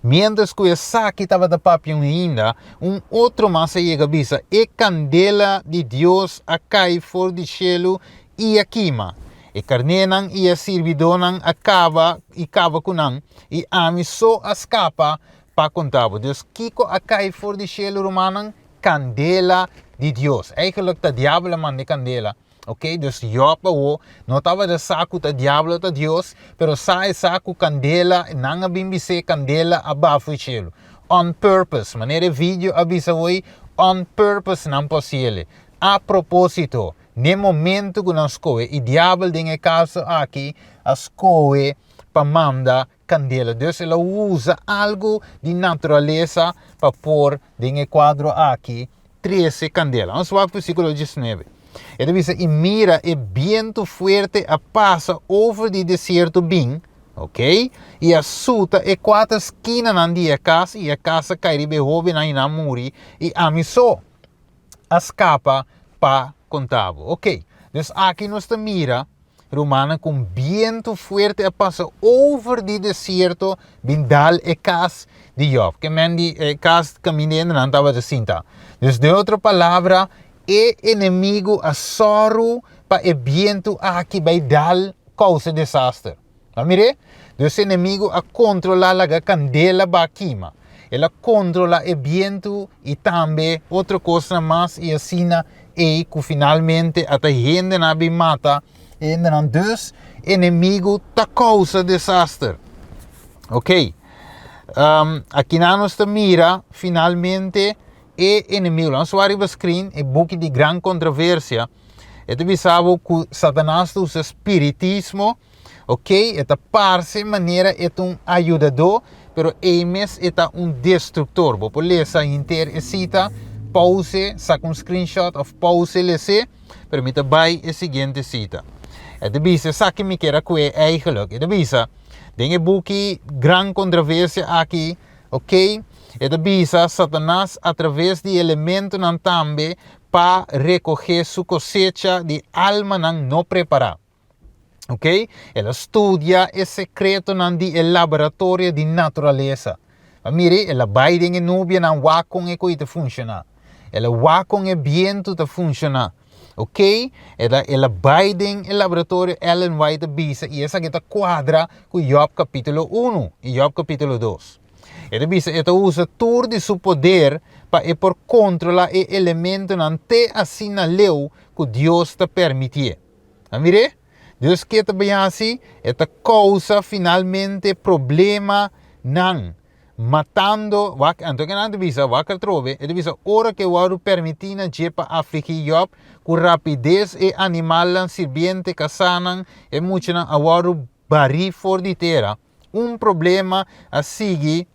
S1: miéntras ku esaki tabata papia un ainda, un otro mas a yega bisa, E kandela di Dios a kai for di shelu i a kima. E karnénan i e sirbidónan a kaba i kaba ku nan, i ami so a skapa pa konta bo. Dus kiko a kai for di shelu, rumannan? Kandela di Dios. Eigenlijk ta diabel a manda e kandela. Ok, dus Jòb awo no tabata sa ku ta diabel o ta Dios, pero sa e sa ku kandela, nan a bin bis'é kandela a bafu e shelu. On purpose, manera e video a bisa awoi, on purpose nan por hasiel. A propósito. N'e momento ku nan skohe, i diabel den e kaso aki a skohe pa manda kandela. Dus el a usa algu di naturalesa pa por den e kuadro aki trese kandela. Nos wak versíkulo diesnuebe. E ta bisa, I mira, e bientu fuerte a pasa over di desierto bin, ok, i a suta e kuater skinanan di e kas, i e kas a kai riba e hóbennan i nan a muri, i ami so a skapa pa konta bo. Ok, dus aki nos ta mira Rumannan ku un bientu fuerte a pasa over di desierto bin dal e kas di Jòb. Ke men di e kas kaminda e hendenan tabata sinta. Dus den otro palabra, e enemigu a sòru pa e bientu aki bai dal kousa desaster. A mir'é? Dus e enemigu a kontrolá laga kandela ba kima. El a kontrolá e bientu i tambe otro kosnan mas i asina ei ku finalmente ata hendenan a bin mata e hendenan. Dus enemigu ta kousa desaster. Ok. Um, akinan nos ta mira finalmente e enemigu. Nos wak riba screen e buki di Gran Controversia. E ta bisa bo ku Satanas ta usa spiritismo, ok, e ta parse manera e ta un ayudadó, pero ei mes e ta un destruktor. Bo por lesa henter e sita, pause, saka un screenshot òf pause les'é, pero mi ta bai e siguiente sita. E ta bisa esaki mi kier a kue eigenlijk. E ta bisa den e buki Gran Controversia aki, ok, e ta bisa Satanas atraves di elementonan tambe pa rekohé su kosecha di almanan no prepará. Ok? El a studia e sekretonan di e laboratorio di naturalesa. Pa mira, el a bai den e nubianan wak kon e koi ta funshoná. El a wak kon e bientu ta funshoná. Ok? El a, el a bai den e laboratorio, Ellen White a bisa, i esaki ta kuadra ku Job kapítulo unu i Job kapítulo dos. E ta bisa e ta usa tur di su poder pa e por kontrolá e elementonan te asina leu ku Dios ta permitié. A mir'é? Dios ke ta bai hasi? E ta kousa finalmente problemanan, matando, wak, anto ke nan ta bisa, wak atrobe, e ta bisa ora ke wòrdu permití na dje pa afligí Jòb, ku rapides e animalnan, sirbiente, kasánan, e muchanan a wòrdu barí for di tera. Un problema a sigui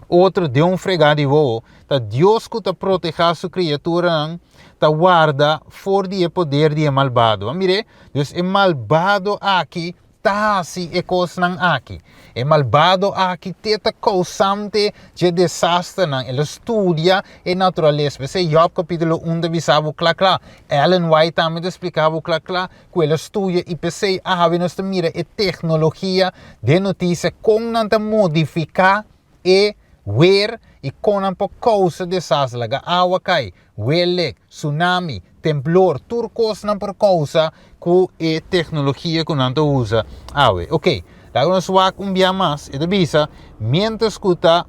S1: otro den un fregá di wowo. Ta Dios ku ta protehá su kriaturanan, ta warda for di e poder di e malbado. A mir'é? Dus e malbado aki ta hasi e kosnan aki. E malbado aki te ta kousante dje desasternan. El a studia e naturalesa. P'esei Jòb kapítulo un ta bisa bo kla kla. Ellen White tambe ta splika bo kla kla. ku el a studia i p'esei awe nos ta mira e teknologia den notisia kon nan ta modifiká e wer i kon nan por kousa desaster, laga awa kai, wer lek, tsunami, temblor, tur kos nan por kousa ku e teknologia ku nan ta usa awe. Ok, laga nos wak un bia mas, e ta bisa, miéntras ku ta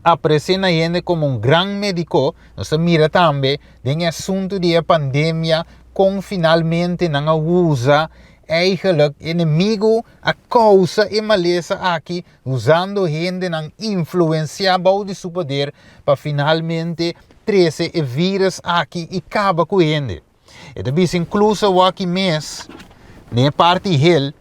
S1: aparesé na hende komo un gran médiko, nos ta mira tambe den e asuntu di e pandemia Kon finalmente nan a usa eigenlijk enemigo a kousa e malesa aki usando hendenan influensia bou di su poder pa finalmente trese e virus aki i kaba ku hende. E ta bisa inkluso awaki mes den e parti hel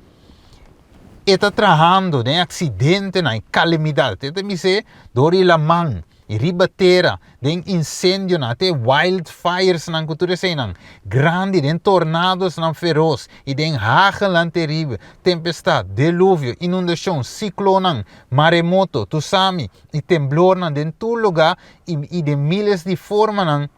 S1: e ta trahando den aksidentenan, e kalamidat. E ta bis'é dor di laman. I riba tera, den insendionan, te wildfiresnan ku tur eseinan grandi, den tornadosnan feros i den hagelnan teribel, tempestat, deluvio, inundashon, siklonnan, maremoto, tsunami i temblornan den tur lugá i i den miles di formanan,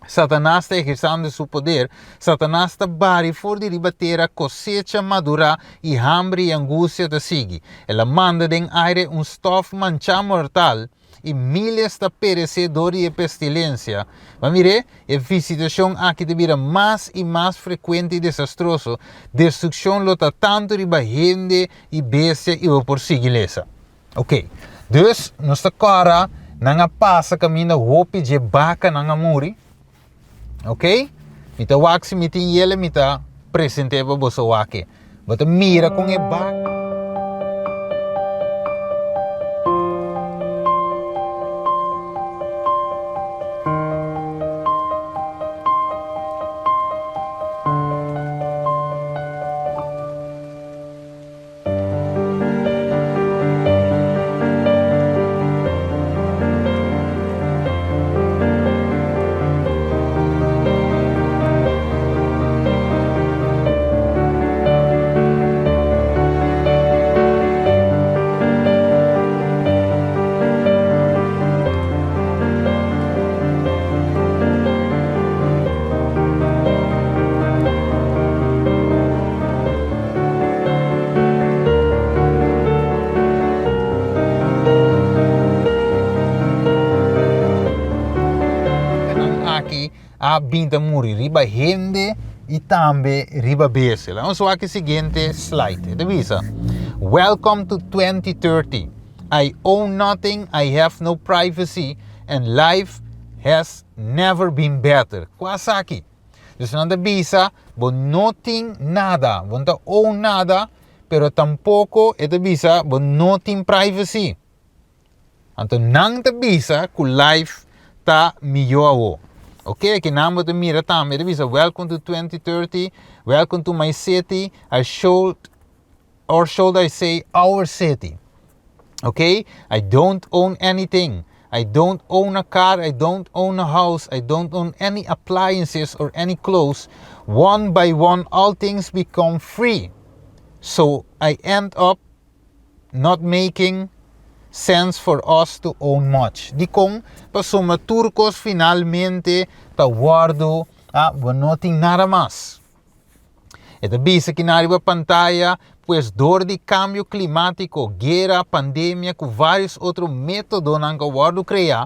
S1: Satanas ta ehersando su poder. Satanas ta bari for di riba tera kosecha madurá i hamber i angustia ta sigui. El a manda den aire un stòf manchá mortal i miles ta peresé dor di e pestilensia. Ma mir'é, e visitashon aki ta bira mas i mas frekuente i desastroso. Destrukshon lo ta tantu riba hende i bestia i bo por sigui lesa. Ok, dus nos ta kòrda nan a pasa kaminda hopi dje bakanan a muri. Ok, mi ta wak si mi tin yele mi ta present'é pa boso wak e. Bo ta mira kon e baka. a bin ta muri riba hende i tambe riba bestia. Laga nos wak e siguiente slide. E ta bisa, Welcome to 2030. I own nothing, I have no privacy and life has never been better. Kua esaki? Dus nan ta bisa, bo no tin nada, bo no ta own nada, pero tampoko e ta bisa bo no tin privacy. Anto nan ta bisa ku life ta mihó awo. Ok, aki nan bo ta mira tambe, e ta bisa welcome to 2030, welcome to my city, I should, or should I say our city. Ok, I don't own anything, I don't own a car, I don't own a house, I don't own any appliances or any clothes. One by one all things become free. So I end up not making sense for us to own much. Dikon? Pasobra tur kos finalmente ta wòrdu, ah, bo no tin nada mas. E ta bisa ki na riba pantaya, pues dor di kambio klimátiko, guera, pandemia ku vários otro métodonan ku a wòrdu kreá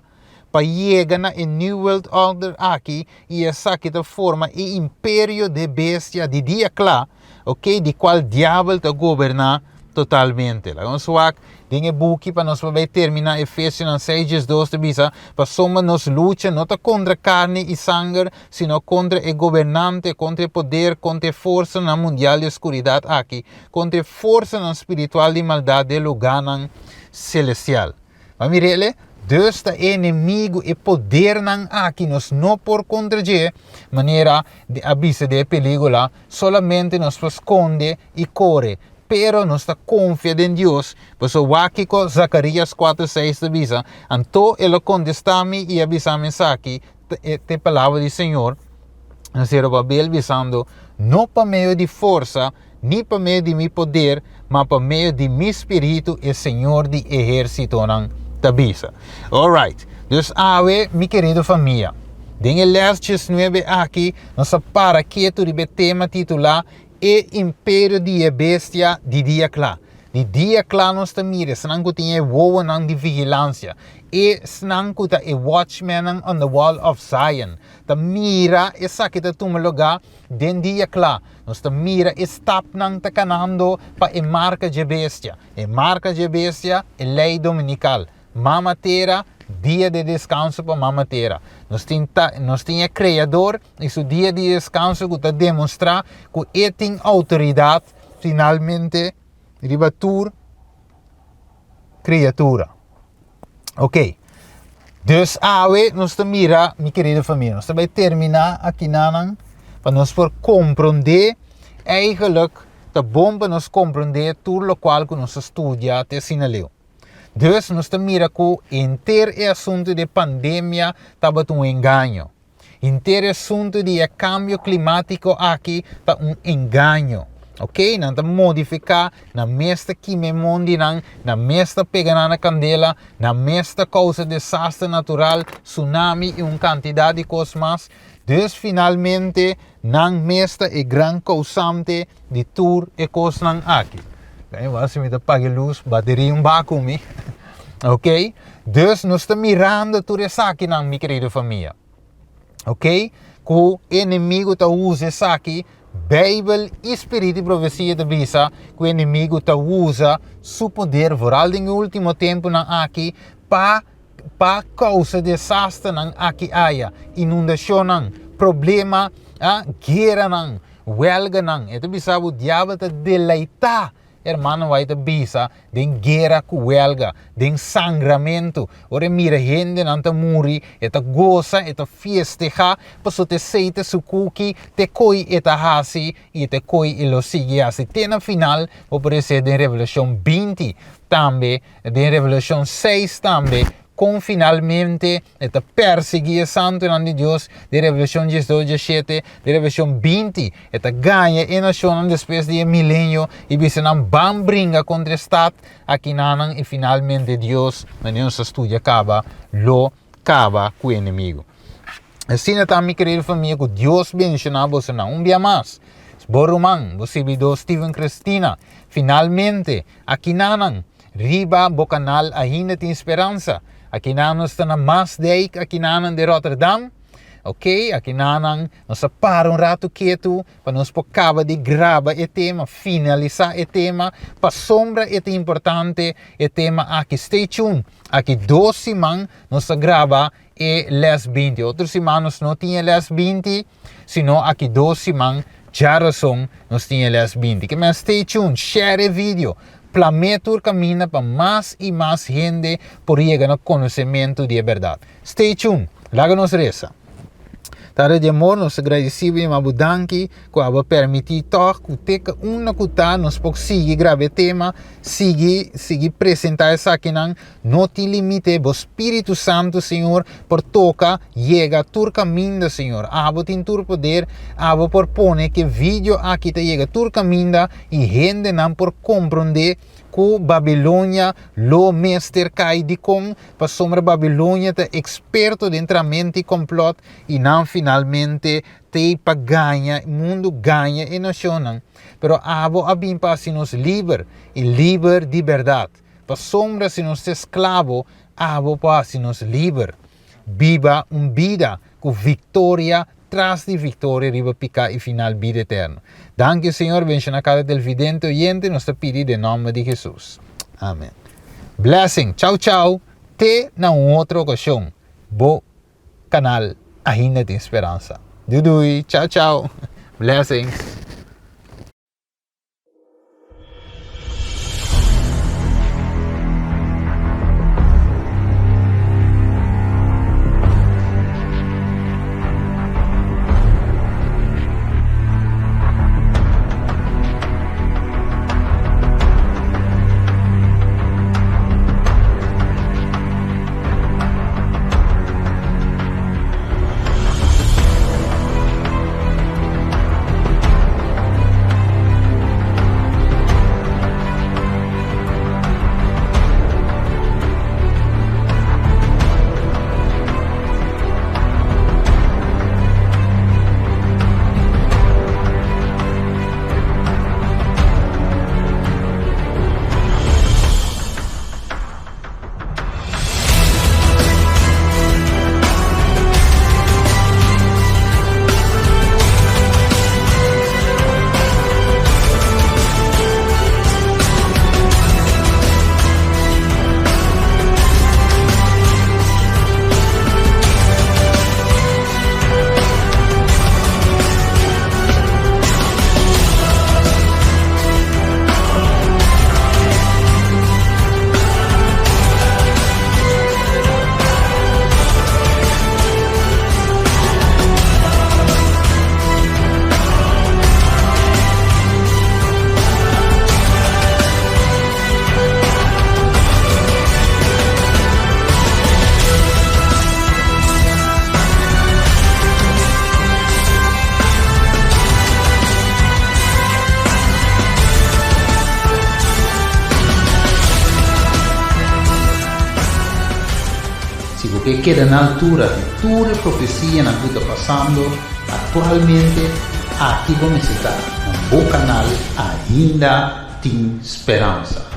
S1: pa yega na e New World Order aki i esaki ta forma e imperio de bestia di dia kla, ok, di kual diabel ta goberná totalmente. Laga nos wak den e buki pa nos por bai terminá Efesionan 6 diesdos ta bisa, Pasobra nos lucha no ta kontra karni i sanger, sino kontra e gobernante, kontra e poder, kontra e forsanan mundial di oskuridat aki, kontra e forsanan spiritual di maldat den lugánan selestial. Ba mir'ele, Dus ta e enemigu, e podernan aki nos no por kontra dje, manera a bisa den e pelíkula, solamente nos por skonde i kore. Pero nos ta konfia den Dios, pasobra wak kiko Zakarías 4, 6 ta bisa, Anto el a kontestá mi i a bisa mi esaki, ta e palabra di Señor na Zerubabel, bisando, No pa medio di forsa, ni pa medio di mi poder, ma pa medio di mi spiritu, e Señor di ehérsitonan ta bisa. Alright, dus awe, mi kerido famia, den e lès diesnuebe aki, nos a para ketu riba e tema titulá E Imperio di e Bestia di Dia Kla. Di dia kla nos ta mira esnan ku tin e wowonan di vigilansia, esnan ku ta e watchmennan on the wall of Zion, ta mira esaki ta tuma lugá den dia kla. Nos ta mira e stapnan ta kanando pa e marka dje bestia. E marka dje bestia, e lei dominikal. Mama Tera, dia di deskanso pa Mama Tera. Nos tin ta, nos tin e Kreador i su dia di deskanso ku ta demostrá ku e tin outoridat finalmente riba tur kriatura. Ok. Dus awe nos ta mira, mi kerido familia, nos ta bai terminá akinanan pa nos por komprondé eigenlijk ta bon pa nos komprondé tur lokual ku nos a studia te asina leu. Dus nos ta mira ku henter e asuntu di pandemia tabata un engaño. Henter e asuntu di e kambio klimátiko aki ta un engaño. Ok, nan ta modifiká, nan mes ta kima e mondinan, nan mes ta pega nan na kandela, nan mes ta kousa desaster natural, tsunami i un kantidat di kos mas. Dus finalmente nan mes ta e gran kousante di tur e kosnan aki. Si mi ta paga e lus, bateria un baku mi. Ok, dus nos ta mirando tur esakinan, mi kerido famia. Ok, ku enemigu ta usa esaki, Beibel i spiritu di profesia ta bisa ku enemigu ta usa su poder, vooral den e ultimo tempunan aki, pa pa kousa desasternan aki aya, inundashonnan, problema, ah, gueranan, welganan. E ta bisa bo diabel ta deleitá, hermano White ta bisa, den guera ku welga, den sangramentu. Ora e mira hendenan ta muri, e ta gosa, e ta fiestehá, pasobra ta esei ta su kuki, te koi e ta hasi i te koi e lo sigui hasi. Te na final, bo por esei den Revelashon 20 tambe. Den Revelashon 6 tambe, kon finalmente e ta persiguí e santunan di Dios, den Revelashon 12, 17, den Revelashon 20, e ta gaña e nashonnan despues di e milenio i bisa nan ban bringa kontra e stat akinanan i finalmente Dios, manera nos a studia kaba, lo kaba ku e enemigu. Asina ta mi kerido famia ku Dios bendishoná bosonan un bia mas. Bo ruman, bo sirbidó Steven Christina, finalmente Akinanan, riba bo kanal Ainda Tin Speransa. Akinanan nos ta na Maasdijk, akinanan di Rotterdam. Ok, aki nanan nos a para un ratu ketu pa nos por kaba di graba e tema, finalisá e tema, pasobra e ta importante e tema aki. Stay tuned, aki dos siman nos ta graba e les 20. Otro siman nos no tin e les 20, sino aki dos siman djarason nos tin e les 20. Ke men stay tuned, share e video, plam'é tur kaminda pa mas i mas hende por yega na konosementu di e bèrdat. Stay tuned, laga nos resa. Tata di amor, nos ta gradisibo i yama bo danki ku abo a permití tòg ku te ka unda ku ta nos por sigui graba e tema, sigui sigui presentá esakinan. No tin limite, bo Spiritu Santu, Señor, por toka, yega tur kaminda, Señor. Abo tin tur poder, abo por pone ku e video aki ta yega tur kaminda i hendenan por komprondé ku Babilonia lo mester kai. Dikon? Pasobra Babilonia ta eksperto den tramento i komplòt, i nan finalmente t'ei pa gaña mundu, gaña e nashonnan. Pero abo a bin pa hasi nos liber, i liber di bèrdat. Pasobra si nos ta esklabo, abo por hasi nos liber. Biba un bida ku viktoria tras di viktoria riba piká i final bida eterno. Danki Señor, benshoná kada televidente oyente, nos ta pidi den nòmber di Hesus. Amen. Blessing. Chau chau. Te na un otro okashon. Bo kanal Ainda Tin Speransa. Dui dui. Chau chau. Blessings. Si bo ke keda na altura di tur e profesianan ku ta pasando aktualmente, aki bo mester ta na bo kanal Ainda Tin Speransa.